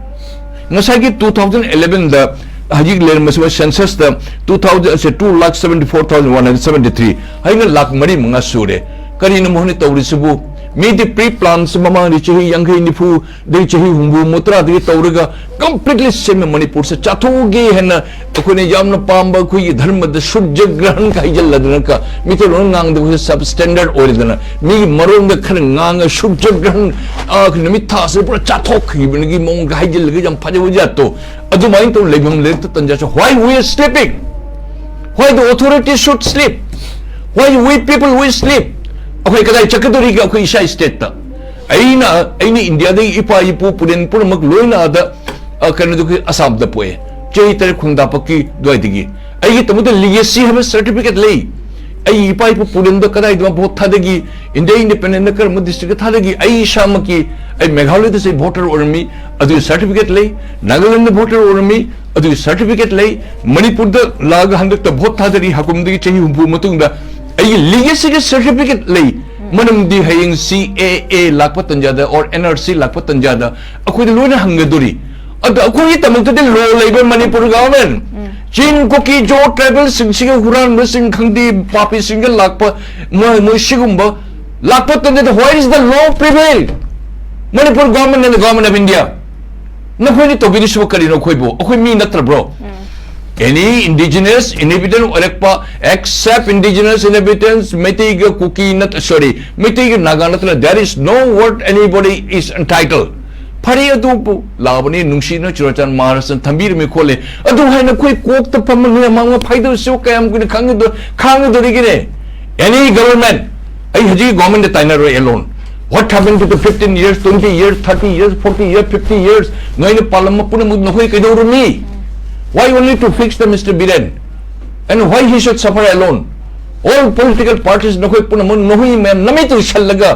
ꯉꯁꯥꯏꯒꯤ two thousand elevenꯗ ꯍꯧꯖꯤꯛ ꯂꯩꯔꯝꯕꯁꯤꯕ censusꯇ two thousand, ꯑꯁꯦ two lakh seventy four thousand one hundred seventy three ꯍꯥꯏꯅ ꯂꯥꯛ ꯃꯔꯤ ꯃꯉꯥ ꯁꯨꯔꯦ꯫ ꯀꯔꯤꯅꯣ ꯃꯈꯣꯏꯅ ꯇꯧꯔꯤꯁꯤꯕꯨ? ꯃꯤꯗꯤ pre-plans ꯃꯃꯥꯡꯗꯤ ꯆꯍꯤ ꯌꯥꯡꯈꯩ, ꯅꯤꯐꯨ, ꯑꯗꯒꯤ ꯆꯍꯤ ꯍꯨꯝꯐꯨ, ꯃꯧꯗ꯭ꯔꯥꯗꯒꯤ ꯇꯧꯔꯒ completely ꯁꯦꯝꯃꯦ꯫ ꯃꯅꯤꯄꯨꯔꯁꯦ ꯆꯥꯊꯣꯛꯑꯒꯦ ꯍꯥꯏꯅ ꯑꯩꯈꯣꯏꯅ ꯌꯥꯝꯅ ꯄꯥꯝꯕ ꯑꯩꯈꯣꯏꯒꯤ ꯙꯔꯃꯗ ꯁꯨꯔꯖꯒ꯭ꯔꯍꯟ ꯍꯥꯏꯖꯜꯂꯗꯅꯀ ꯃꯤꯇꯩꯂꯣꯟ ꯉꯥꯡꯗꯕꯁꯦ sub standard ꯑꯣꯏꯔꯗꯅ ꯃꯤꯒꯤ ꯃꯔꯣꯟꯗ ꯈꯔ ꯉꯥꯡꯉ ꯁꯨꯔꯖꯒ꯭ꯔꯍꯟ, ꯑ, ꯅꯨꯃꯤꯠ ꯊꯥꯁꯦ ꯄꯨꯔꯥ ꯆꯥꯊꯣꯛꯈꯤꯕꯒꯤ ꯃꯑꯣꯡꯒ ꯍꯥꯏꯖꯤꯜꯂꯒ ꯌꯥꯝ ꯐꯖꯕ ꯖꯥꯠꯇꯣ ꯑꯗꯨꯃꯥꯏꯅ ꯇꯧꯅ ꯂꯩꯐꯝ ꯂꯩꯔꯛꯇ ꯇꯟꯖꯥꯁꯦ꯫ Why we are sleeping? Why the authority should sleep? Why we people we sleep? ꯑꯩꯈꯣꯏ ꯀꯗꯥꯏ ꯆꯠꯀꯗꯧꯔꯤꯒꯦ ꯑꯩꯈꯣꯏ ꯏꯁꯥ ꯁ꯭ꯇꯦꯠꯇ? ꯑꯩꯅ, ꯑꯩꯅ ꯏꯟꯗꯤꯌꯥꯗꯒꯤ ꯏꯄꯥ ꯏꯄꯨ ꯄꯨꯔꯦꯟ ꯄꯨꯝꯅꯃꯛ ꯂꯣꯏꯅ ꯑꯥꯗ, ꯑ, ꯀꯩꯅꯣꯗ ꯑꯩꯈꯣꯏ ꯑꯁꯥꯝꯗ ꯄꯣꯛꯑꯦ꯫ ꯆꯍꯤ ꯇꯔꯦꯠ ꯈꯣꯡꯗꯥꯄꯛꯀꯤ ꯑꯗꯨꯋꯥꯏꯗꯒꯤ꯫ ꯑꯩꯒꯤ ꯇꯥꯃꯣꯗ ꯂꯤꯒꯦꯁꯤ ꯍꯥꯏꯕ ꯁꯔꯇꯤꯐꯤꯀꯦꯠ ꯂꯩ꯫ ꯑꯩ ꯏꯄꯥ ꯏꯄꯨ ꯄꯨꯔꯦꯟꯗ ꯀꯗꯥꯏꯗ ꯚꯣꯠ ꯊꯥꯗꯒꯤ, ꯏꯟꯗꯤꯌꯥ ꯏꯟꯗꯤꯄꯦꯟꯗꯦꯟꯗ ꯀꯔꯝꯕ ꯗꯤꯁꯇ꯭ꯔꯤꯛꯇ ꯊꯥꯗꯒꯤ, ꯑꯩ ꯏꯁꯥꯃꯛꯀꯤ, ꯑꯩ ꯃꯦꯘꯥꯂꯌꯗꯁꯨ ꯑꯩ ꯚꯣꯇꯔ ꯑꯣꯏꯔꯝꯃꯤ, ꯑꯗꯨꯒꯤ ꯁꯥꯔꯇꯤꯐꯤꯀꯦꯠ ꯂꯩ, ꯅꯥꯒꯥꯂꯦꯟꯗ ꯚꯣꯇꯔ ꯑꯣꯏꯔꯝꯃꯤ, ꯑꯗꯨꯒꯤ ꯁꯥꯔꯇꯤꯐꯤꯀꯦꯠ ꯂꯩ, ꯃꯅꯤꯄꯨꯔꯗ ꯂꯥꯛꯑꯒ ꯍꯟꯗꯛꯇ ꯚꯣꯠ ꯊꯥꯗꯔꯤ ꯍꯥꯀꯨꯝꯗꯒꯤ ꯆꯍꯤ ꯍꯨꯝꯐꯨ ꯃꯇꯨꯡꯗ ꯑꯩꯒꯤ ꯂꯤꯒꯦꯁꯤꯒꯤ ꯁꯥꯔꯇꯤꯐꯤꯀꯦꯠ ꯂꯩ꯫ ꯃꯔꯝꯗꯤ ꯍꯌꯦꯡ ꯁꯤ ꯑꯦ ꯑꯦ ꯂꯥꯛꯄ ꯇꯟꯖꯥꯗ ꯑꯣꯔ ꯑꯦꯟ ꯑꯥꯔ ꯁꯤ ꯂꯥꯛꯄ ꯇꯟꯖꯥꯗ ꯑꯩꯈꯣꯏꯗ ꯂꯣꯏꯅ ꯍꯪꯒꯗꯣꯔꯤ꯫ ꯑꯗ ꯑꯩꯈꯣꯏꯒꯤꯗꯃꯛꯇꯗꯤ ꯂꯣ ꯂꯩꯕ ꯃꯅꯤꯄꯨꯔ ꯒꯚꯔꯟꯃꯦꯟ, ꯆꯤꯡ ꯀꯨꯀꯤ ꯖꯣ ꯇ꯭ꯔꯥꯏꯕꯦꯜꯁꯤꯡꯁꯤꯒ ꯍꯨꯔꯥꯟꯕꯁꯤꯡ ꯈꯪꯗꯦ, ꯄꯥꯄꯤꯁꯤꯡꯒ ꯂꯥꯛꯄ, ꯃꯣꯏ ꯃꯣꯏ ꯁꯤꯒꯨꯝꯕ ꯂꯥꯛꯄ ꯇꯟꯖꯥꯗ, where is the law prevail? Manipur government and the government of India, ꯅꯈꯣꯏꯅ ꯇꯧꯕꯤꯔꯤꯁꯤꯕꯨ ꯀꯔꯤꯅꯣ? ꯑꯩꯈꯣꯏꯕꯨ, ꯑꯩꯈꯣꯏ ꯃꯤ ꯅꯠꯇ꯭ꯔꯕ꯭ꯔꯣ? Any indigenous inhabitant ꯑꯣꯏꯔꯛꯄ, except indigenous inhabitants, ꯃꯩꯇꯩꯒ ꯀꯨꯀꯤ ꯅꯠ sorry, ꯃꯩꯇꯩꯒ ꯅꯥꯒꯥ ꯅꯠꯇꯅ, there is no word anybody is entitled. ꯐꯔꯦ, ꯑꯗꯨꯕꯨ ꯂꯥꯛꯑꯕꯅꯤ, ꯅꯨꯡꯁꯤꯅ ꯆꯨꯔꯥꯆꯥꯟ ꯃꯍꯥꯔꯥꯖꯅ ꯊꯝꯕꯤꯔꯝꯃꯤ ꯈꯣꯠꯂꯤ, ꯑꯗꯨ ꯍꯥꯏꯅ ꯑꯩꯈꯣꯏ ꯀꯣꯛꯇ ꯐꯝꯃ ꯅꯣꯏ ꯑꯃꯥꯡꯕ ꯐꯥꯏꯗꯧꯁꯤꯕꯨ ꯀꯌꯥꯝ ꯀꯨꯏꯅ ꯈꯥꯡꯒꯗꯣ- ꯈꯥꯡꯒꯗꯣꯔꯤꯒꯦꯅꯦ? Any government, ꯑꯩ ꯍꯧꯖꯤꯛ ꯒꯣꯔꯃꯦꯟꯗ ꯇꯥꯏꯅꯔꯣꯏ alone. What happened to the fifteen years, twenty years, thirty years, forty years, fifty years? ꯅꯣꯏꯅ ꯄꯥꯜꯂꯝꯕ ꯄꯨꯝꯅꯃꯛ ꯅꯈꯣꯏ ꯀꯩꯗꯧꯔꯨꯅꯤ? Why only to fix the Mister Biren? And why he should suffer alone? All political parties, ꯅꯈꯣꯏ ꯄꯨꯝꯅꯃꯛ ꯅꯈꯣꯏ ꯃꯌꯥꯝ ꯅꯃꯤꯠꯇ ꯎꯁꯜꯂꯒ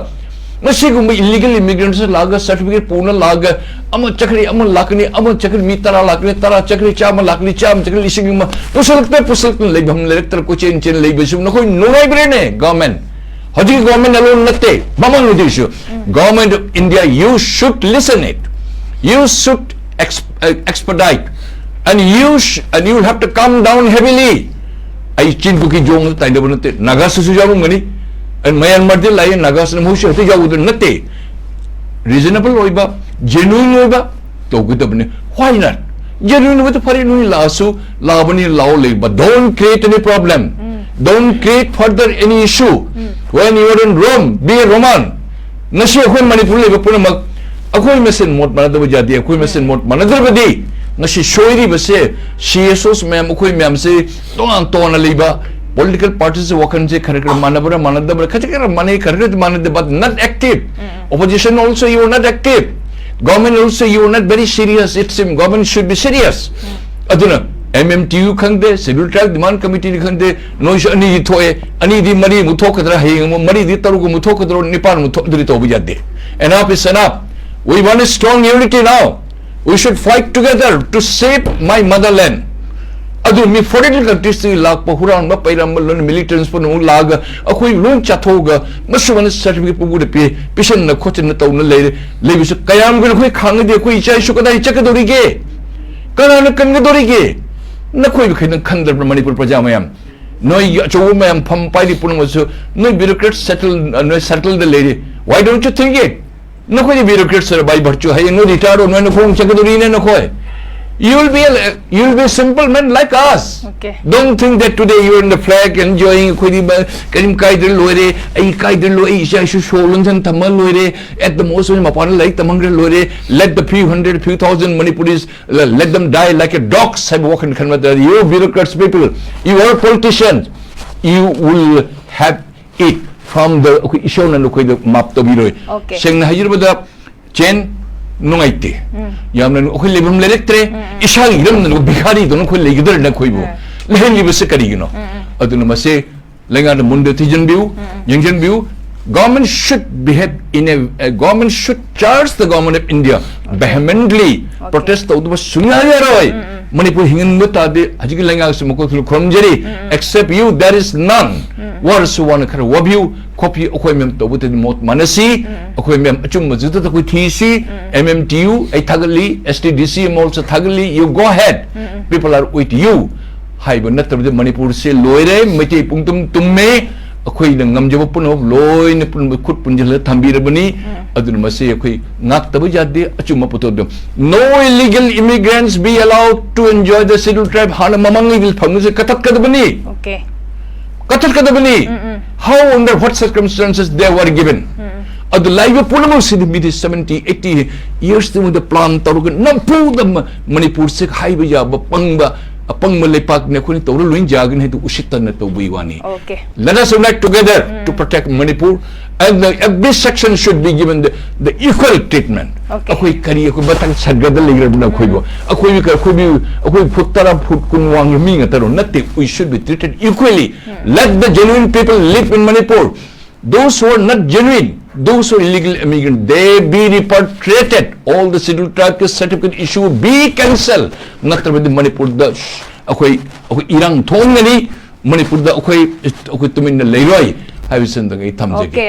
ꯃꯁꯤꯒꯨꯝꯕ illegal immigrants ꯂꯥꯛꯑꯒ, ꯁꯥꯔꯇꯤꯐꯤꯀꯦꯠ ꯄꯨꯅ ꯂꯥꯛꯑꯒ, ꯑꯃ ꯆꯠꯈ꯭ꯔꯦ, ꯑꯃ ꯂꯥꯛꯀꯅꯤ, ꯑꯃ ꯆꯠꯈ꯭ꯔꯦ, ꯃꯤ ꯇꯔꯥ ꯂꯥꯛꯀꯅꯤ, ꯇꯔꯥ ꯆꯠꯈ꯭ꯔꯦ, ꯆꯥꯝꯃ ꯂꯥꯛꯀꯅꯤ, ꯆꯥꯝꯃ ꯆꯠꯈ꯭ꯔꯦ, ꯂꯤꯁꯤꯡ ꯑꯃ ꯄꯨꯁꯜꯂꯛꯇ ꯄꯨꯁꯜꯂꯛꯇꯅ ꯂꯩꯐꯝ ꯂꯩꯔꯛꯇ꯭ꯔ ꯀꯣꯏꯆꯦꯟ ꯆꯦꯟ ꯂꯩꯕꯁꯨ ꯅꯈꯣꯏ ꯅꯨꯡꯉꯥꯏꯕ꯭ꯔꯦꯅꯦ? ꯒꯣꯔꯃꯦꯟ, ꯍꯧꯖꯤꯛꯀꯤ ꯒꯣꯔꯃꯦꯟ alone ꯅꯠꯇꯦ, ꯃꯃꯥꯡꯉꯩꯗꯩꯁꯨ, Government of India, you should listen it, you should ex- uh, expedite, and you sh- and you have to come down heavily. ꯑꯩ ꯆꯤꯡ ꯀꯨꯀꯤ ꯖꯣꯡꯗ ꯇꯥꯏꯅꯕ ꯅꯠꯇꯦ, ꯅꯥꯒꯥꯁꯤꯁꯨ ꯌꯥꯎꯔꯝꯒꯅꯤ꯫ ꯑꯩ ꯃꯌꯥꯟꯃꯥꯔꯗ ꯂꯥꯛꯏ, ꯅꯥꯒꯥꯁꯤꯅ ꯃꯍꯨꯠꯁꯤ ꯍꯦꯛꯇ ꯌꯥꯎꯒꯗꯕ ꯅꯠꯇꯦ꯫ Reasonable ꯑꯣꯏꯕ, genuine ꯑꯣꯏꯕ ꯇꯧꯒꯗꯕꯅꯤ꯫ Why not? Genuine ꯑꯣꯏꯕꯗ ꯐꯔꯦ, ꯅꯣꯏ ꯂꯥꯛꯑꯁꯨ, ꯂꯥꯛꯑꯕꯅꯤ, ꯂꯥꯛꯑꯣ ꯂꯩꯕ꯫ Don't create any problem. Don't create further any issue. When you are in Rome, be a Roman. ꯉꯁꯤ ꯑꯩꯈꯣꯏ ꯃꯅꯤꯄꯨꯔ ꯂꯩꯕ ꯄꯨꯝꯅꯃꯛ ꯑꯩꯈꯣꯏ ꯃꯁꯦꯟ ꯃꯣꯠ ꯃꯥꯟꯅꯗꯕ ꯌꯥꯗꯦ꯫ ꯑꯩꯈꯣꯏ ꯃꯁꯦꯟ ꯃꯣꯠ ꯃꯥꯟꯅꯗ꯭ꯔꯕꯗꯤ ꯉꯁꯤ ꯁꯣꯏꯔꯤꯕꯁꯦ ꯁꯤ ꯑꯦꯁ ꯑꯣꯁ ꯃꯌꯥꯝ, ꯑꯩꯈꯣꯏ ꯃꯌꯥꯝꯁꯦ ꯇꯣꯉꯥꯟ ꯇꯣꯉꯥꯟꯅ ꯂꯩꯕ, political parties ꯋꯥꯈꯜꯁꯦ ꯈꯔ ꯈꯔ ꯃꯥꯟꯅꯕ꯭ꯔꯥ ꯃꯥꯟꯅꯗꯕ꯭ꯔꯥ, ꯈꯖꯤꯛ ꯈꯔ ꯃꯥꯟꯅꯩ, ꯈꯔ ꯈꯔꯗꯤ ꯃꯥꯟꯅꯗꯦ, but not active. Opposition also, you are not active. Government also, you are not very serious. It seems government should be serious. ꯑꯗꯨꯅ M M T U ꯈꯪꯗꯦ, Scheduled Tribe Demand Committee ꯅꯤ ꯈꯪꯗꯦ, ꯅꯣꯏꯁꯨ ꯑꯅꯤꯗꯤ ꯊꯣꯛꯑꯦ, ꯑꯅꯤꯗꯤ ꯃꯔꯤꯃꯨꯛ ꯊꯣꯛꯀꯗ꯭ꯔꯥ, ꯍꯌꯦꯡ ꯑꯃꯨꯛ ꯃꯔꯤꯗꯤ ꯇꯔꯨꯛ ꯑꯃꯨꯛ ꯊꯣꯛꯀꯗ꯭ꯔꯣ, ꯅꯤꯄꯥꯟꯃꯨꯛ ꯊꯣꯛ, ꯑꯗꯨꯗꯤ ꯇꯧꯕ ꯌꯥꯗꯦ. Enough is enough. We want a strong unity now. We should fight together to save my motherland. ꯑꯗꯨ ꯃꯤ foreign countries ꯇꯒꯤ ꯂꯥꯛꯄ ꯍꯨꯔꯥꯟꯕ ꯄꯩꯔꯝꯕ ꯂꯣꯏꯅ militants ꯄꯨꯝꯅꯃꯛ ꯂꯥꯛꯑꯒ ꯑꯩꯈꯣꯏ ꯂꯣꯏ ꯆꯥꯊꯣꯛꯑꯒ ꯃꯁꯨꯃꯥꯏꯅ certificate ꯄꯨꯡꯕꯨꯗ ꯄꯤ, ꯄꯤꯁꯟꯅ ꯈꯣꯠꯆꯟꯅ ꯇꯧꯅ ꯂꯩꯔꯦ, ꯂꯩꯕꯁꯨ ꯀꯌꯥꯝ ꯀꯨꯏꯅ ꯑꯩꯈꯣꯏ ꯈꯥꯡꯉꯗꯤ ꯑꯩꯈꯣꯏ ꯏꯆꯥ ꯏꯁꯨ ꯀꯗꯥꯏ ꯆꯠꯀꯗꯧꯔꯤꯒꯦ? ꯀꯅꯥꯅ ꯀꯟꯒꯗꯧꯔꯤꯒꯦ? ꯅꯈꯣꯏ ꯃꯈꯩꯅ ꯈꯟꯗꯕ꯭ꯔꯥ, ꯃꯅꯤꯄꯨꯔ ꯄ꯭ꯔꯖꯥ ꯃꯌꯥꯝ? ꯅꯣꯏꯒꯤ ꯑꯆꯧꯕ ꯃꯌꯥꯝ ꯐꯝ ꯄꯥꯏꯔꯤ ꯄꯨꯝꯅꯃꯛꯁꯨ ꯅꯣꯏ bureaucrat settle, ꯅꯣꯏ circle ꯗ ꯂꯩꯔꯤ. Why don't you think it? ꯅꯈꯣꯏꯗꯤ bureaucrat ꯁꯤꯔ by virtue ꯍꯌꯦꯡ ꯅꯣꯏ retire ꯑꯣ ꯅꯣꯏ ꯅꯈꯣꯡ ꯆꯠꯀꯗꯧꯔꯤꯅꯦ ꯅꯈꯣꯏ. You will be a, you will be a simple man like us. Okay. Don't think that today you are in the flag enjoying ꯑꯩꯈꯣꯏꯗꯤ ꯕ-, ꯀꯔꯤꯝ ꯀꯥꯏꯗ꯭ꯔꯦ ꯂꯣꯏꯔꯦ, ꯑꯩ ꯀꯥꯏꯗ꯭ꯔꯦ ꯂꯣꯏꯔꯦ, ꯑꯩ ꯏꯆꯥ ꯏꯁꯨ ꯁꯣꯔ ꯂꯣꯟꯖꯟ ꯊꯝꯃ ꯂꯣꯏꯔꯦ, at the most ꯑꯩ ꯃꯄꯥꯟꯗ ꯂꯥꯏꯔꯤꯛ ꯇꯝꯍꯟꯈ꯭ꯔꯦ ꯂꯣꯏꯔꯦ, let the few hundred, few thousand Manipuris, let them die like a dogs ꯍꯥꯏꯕ ꯋꯥꯈꯜ ꯈꯟꯕ ꯇꯥꯔꯗꯤ, you bureaucrats people, you are politicians, you will have it from the, ꯑꯩꯈꯣꯏ ꯏꯁꯣꯔꯅ ꯅꯈꯣꯏꯗ ꯃꯥꯞ ꯇꯧꯕꯤꯔꯣꯏ. Okay. ꯁꯦꯡꯅ ꯍꯥꯏꯖꯔꯕꯗ, ꯆꯦꯟ, ꯅꯨꯡꯉꯥꯏꯇꯦ. ꯌꯥꯝꯅ ꯑꯩꯈꯣꯏ ꯂꯩꯐꯝ ꯂꯩꯔꯛꯇ꯭ꯔꯦ. ꯏꯁꯥꯒꯤ ꯏꯔꯝꯗꯝꯗ ꯚꯤꯈꯥꯔꯤꯗꯧꯅ ꯑꯩꯈꯣꯏ ꯂꯩꯒꯗꯧꯔꯤꯅ ꯑꯩꯈꯣꯏꯕꯨ ꯂꯩꯍꯜꯂꯤꯕꯁꯦ ꯀꯔꯤꯒꯤꯅꯣ? ꯑꯗꯨꯅ ꯃꯁꯤ ꯂꯩꯉꯥꯛꯅ ꯃꯨꯟꯗ ꯊꯤꯖꯤꯟꯕꯤꯌꯨ, ꯌꯦꯡꯁꯤꯟꯕꯤꯌꯨ. Government should behave in a, a government should charge the government of India vehemently. Protest ꯇꯧꯗꯕ ꯁꯨꯡꯌꯥ ꯌꯥꯔꯣꯏ. ꯃꯅꯤꯄꯨꯔ ꯍꯤꯡꯍꯟꯕ ꯇꯥꯔꯗꯤ ꯍꯧꯖꯤꯛꯀꯤ ꯂꯩꯉꯥꯛꯁꯤ ꯃꯀꯣꯛ ꯊꯣꯡꯕ ꯈꯨꯔꯨꯝꯖꯔꯤ. Except you, there is none. ꯋꯥꯔꯁꯨ ꯋꯥꯅ ꯈꯔ ꯋꯥꯕꯤꯌꯨ, ꯈꯣꯠꯄꯤꯌꯨ, ꯑꯩꯈꯣꯏ ꯃꯌꯥꯝ ꯇꯧꯕꯗꯗꯤ ꯃꯣꯠ ꯃꯥꯟꯅꯁꯤ. ꯑꯩꯈꯣꯏ ꯃꯌꯥꯝ ꯑꯆꯨꯝꯕꯗꯨꯗ ꯑꯩꯈꯣꯏ ꯊꯤꯁꯤ. M M T U ꯑꯩ ꯊꯥꯒꯠꯂꯤ, S T D C M also ꯊꯥꯒꯠꯂꯤ, you go ahead. People are with you. ꯍꯥꯏꯕ ꯅꯠꯇꯕꯗ ꯃꯅꯤꯄꯨꯔꯁꯦ ꯂꯣꯏꯔꯦ, ꯃꯩꯇꯩ ꯄꯨꯡꯇꯨꯝ ꯇꯨꯝꯃꯦ. ꯑꯩꯈꯣꯏꯅ ꯉꯝꯖꯕ ꯄꯨꯝꯅꯃꯛ ꯂꯣꯏꯅ ꯄꯨꯝꯅꯃꯛ ꯈꯨꯠ ꯄꯨꯟꯁꯤꯜꯂꯒ ꯊꯝꯕꯤꯔꯕꯅꯤ. ꯑꯗꯨꯅ ꯃꯁꯤ ꯑꯩꯈꯣꯏ ꯉꯥꯛꯇꯕ ꯌꯥꯗꯦ, ꯑꯆꯨꯝꯕ ꯄꯣꯠꯇꯣ ꯑꯗꯨꯝ. No illegal immigrants be allowed to enjoy the Scheduled Tribe. ꯍꯥꯟꯅ ꯃꯃꯥꯡꯉꯩꯗ ꯐꯪꯕꯁꯦ ꯀꯛꯊꯠꯀꯗꯕꯅꯤ. Okay. ꯀꯛꯊꯠꯀꯗꯕꯅꯤ. How, under what circumstances they were given? ꯑꯗꯨ ꯂꯥꯛꯏꯕ ꯄꯨꯝꯅꯃꯛꯁꯤꯗꯤ ꯃꯤꯗꯤ seventy, eighty years ꯇꯨꯡꯗ plan ꯇꯧꯔꯒ ꯅꯝꯐꯨꯗ ꯃ-, ꯃꯅꯤꯄꯨꯔꯁꯦ ꯍꯥꯏꯕ ꯌꯥꯕ ꯄꯪꯕ, ꯑꯄꯪꯕ ꯂꯩꯄꯥꯛꯅꯤ, ꯑꯩꯈꯣꯏꯅ ꯇꯧꯔ ꯂꯣꯏ ꯌꯥꯒꯅꯤ ꯍꯥꯏꯗꯨ ꯎꯁꯤꯠꯇꯅ ꯇꯧꯕꯒꯤ ꯋꯥꯅꯤ. Okay. Let us unite together to protect Manipur. And the, every section should be given the, the equal treatment. Okay. ꯑꯩꯈꯣꯏ ꯀꯔꯤ, ꯑꯩꯈꯣꯏ ꯃꯊꯪ ꯁꯔꯒꯗ ꯂꯩꯈ꯭ꯔꯕꯅ ꯑꯩꯈꯣꯏꯕꯨ, ꯑꯩꯈꯣꯏꯕꯨ, ꯑꯩꯈꯣꯏꯕꯨ, ꯑꯩꯈꯣꯏ ꯐꯨꯠ ꯇꯔꯥ, ꯐꯨꯠ ꯀꯨꯟ ꯋꯥꯡꯕ ꯃꯤ ꯉꯥꯛꯇꯔꯣ? ꯅꯠꯇꯦ, we should be treated equally. Let the genuine people live in Manipur. Those who are not genuine, those who are illegal immigrant, they be repatriated. All the scheduled tribe certificate issue be cancelled. ꯅꯠꯇ꯭ꯔꯕꯗꯤ ꯃꯅꯤꯄꯨꯔꯗ ꯑꯩꯈꯣꯏ, ꯑꯩꯈꯣꯏ ꯏꯔꯥꯡ ꯊꯣꯛꯍꯟꯒꯅꯤ, ꯃꯅꯤꯄꯨꯔꯗ ꯑꯩꯈꯣꯏ, ꯑꯩꯈꯣꯏ ꯇꯨꯃꯤꯟꯅ ꯂꯩꯔꯣꯏ ꯍꯥꯏꯕꯁꯤꯃꯗꯪ ꯑꯩ ꯊꯝꯖꯒꯦ꯫ Okay,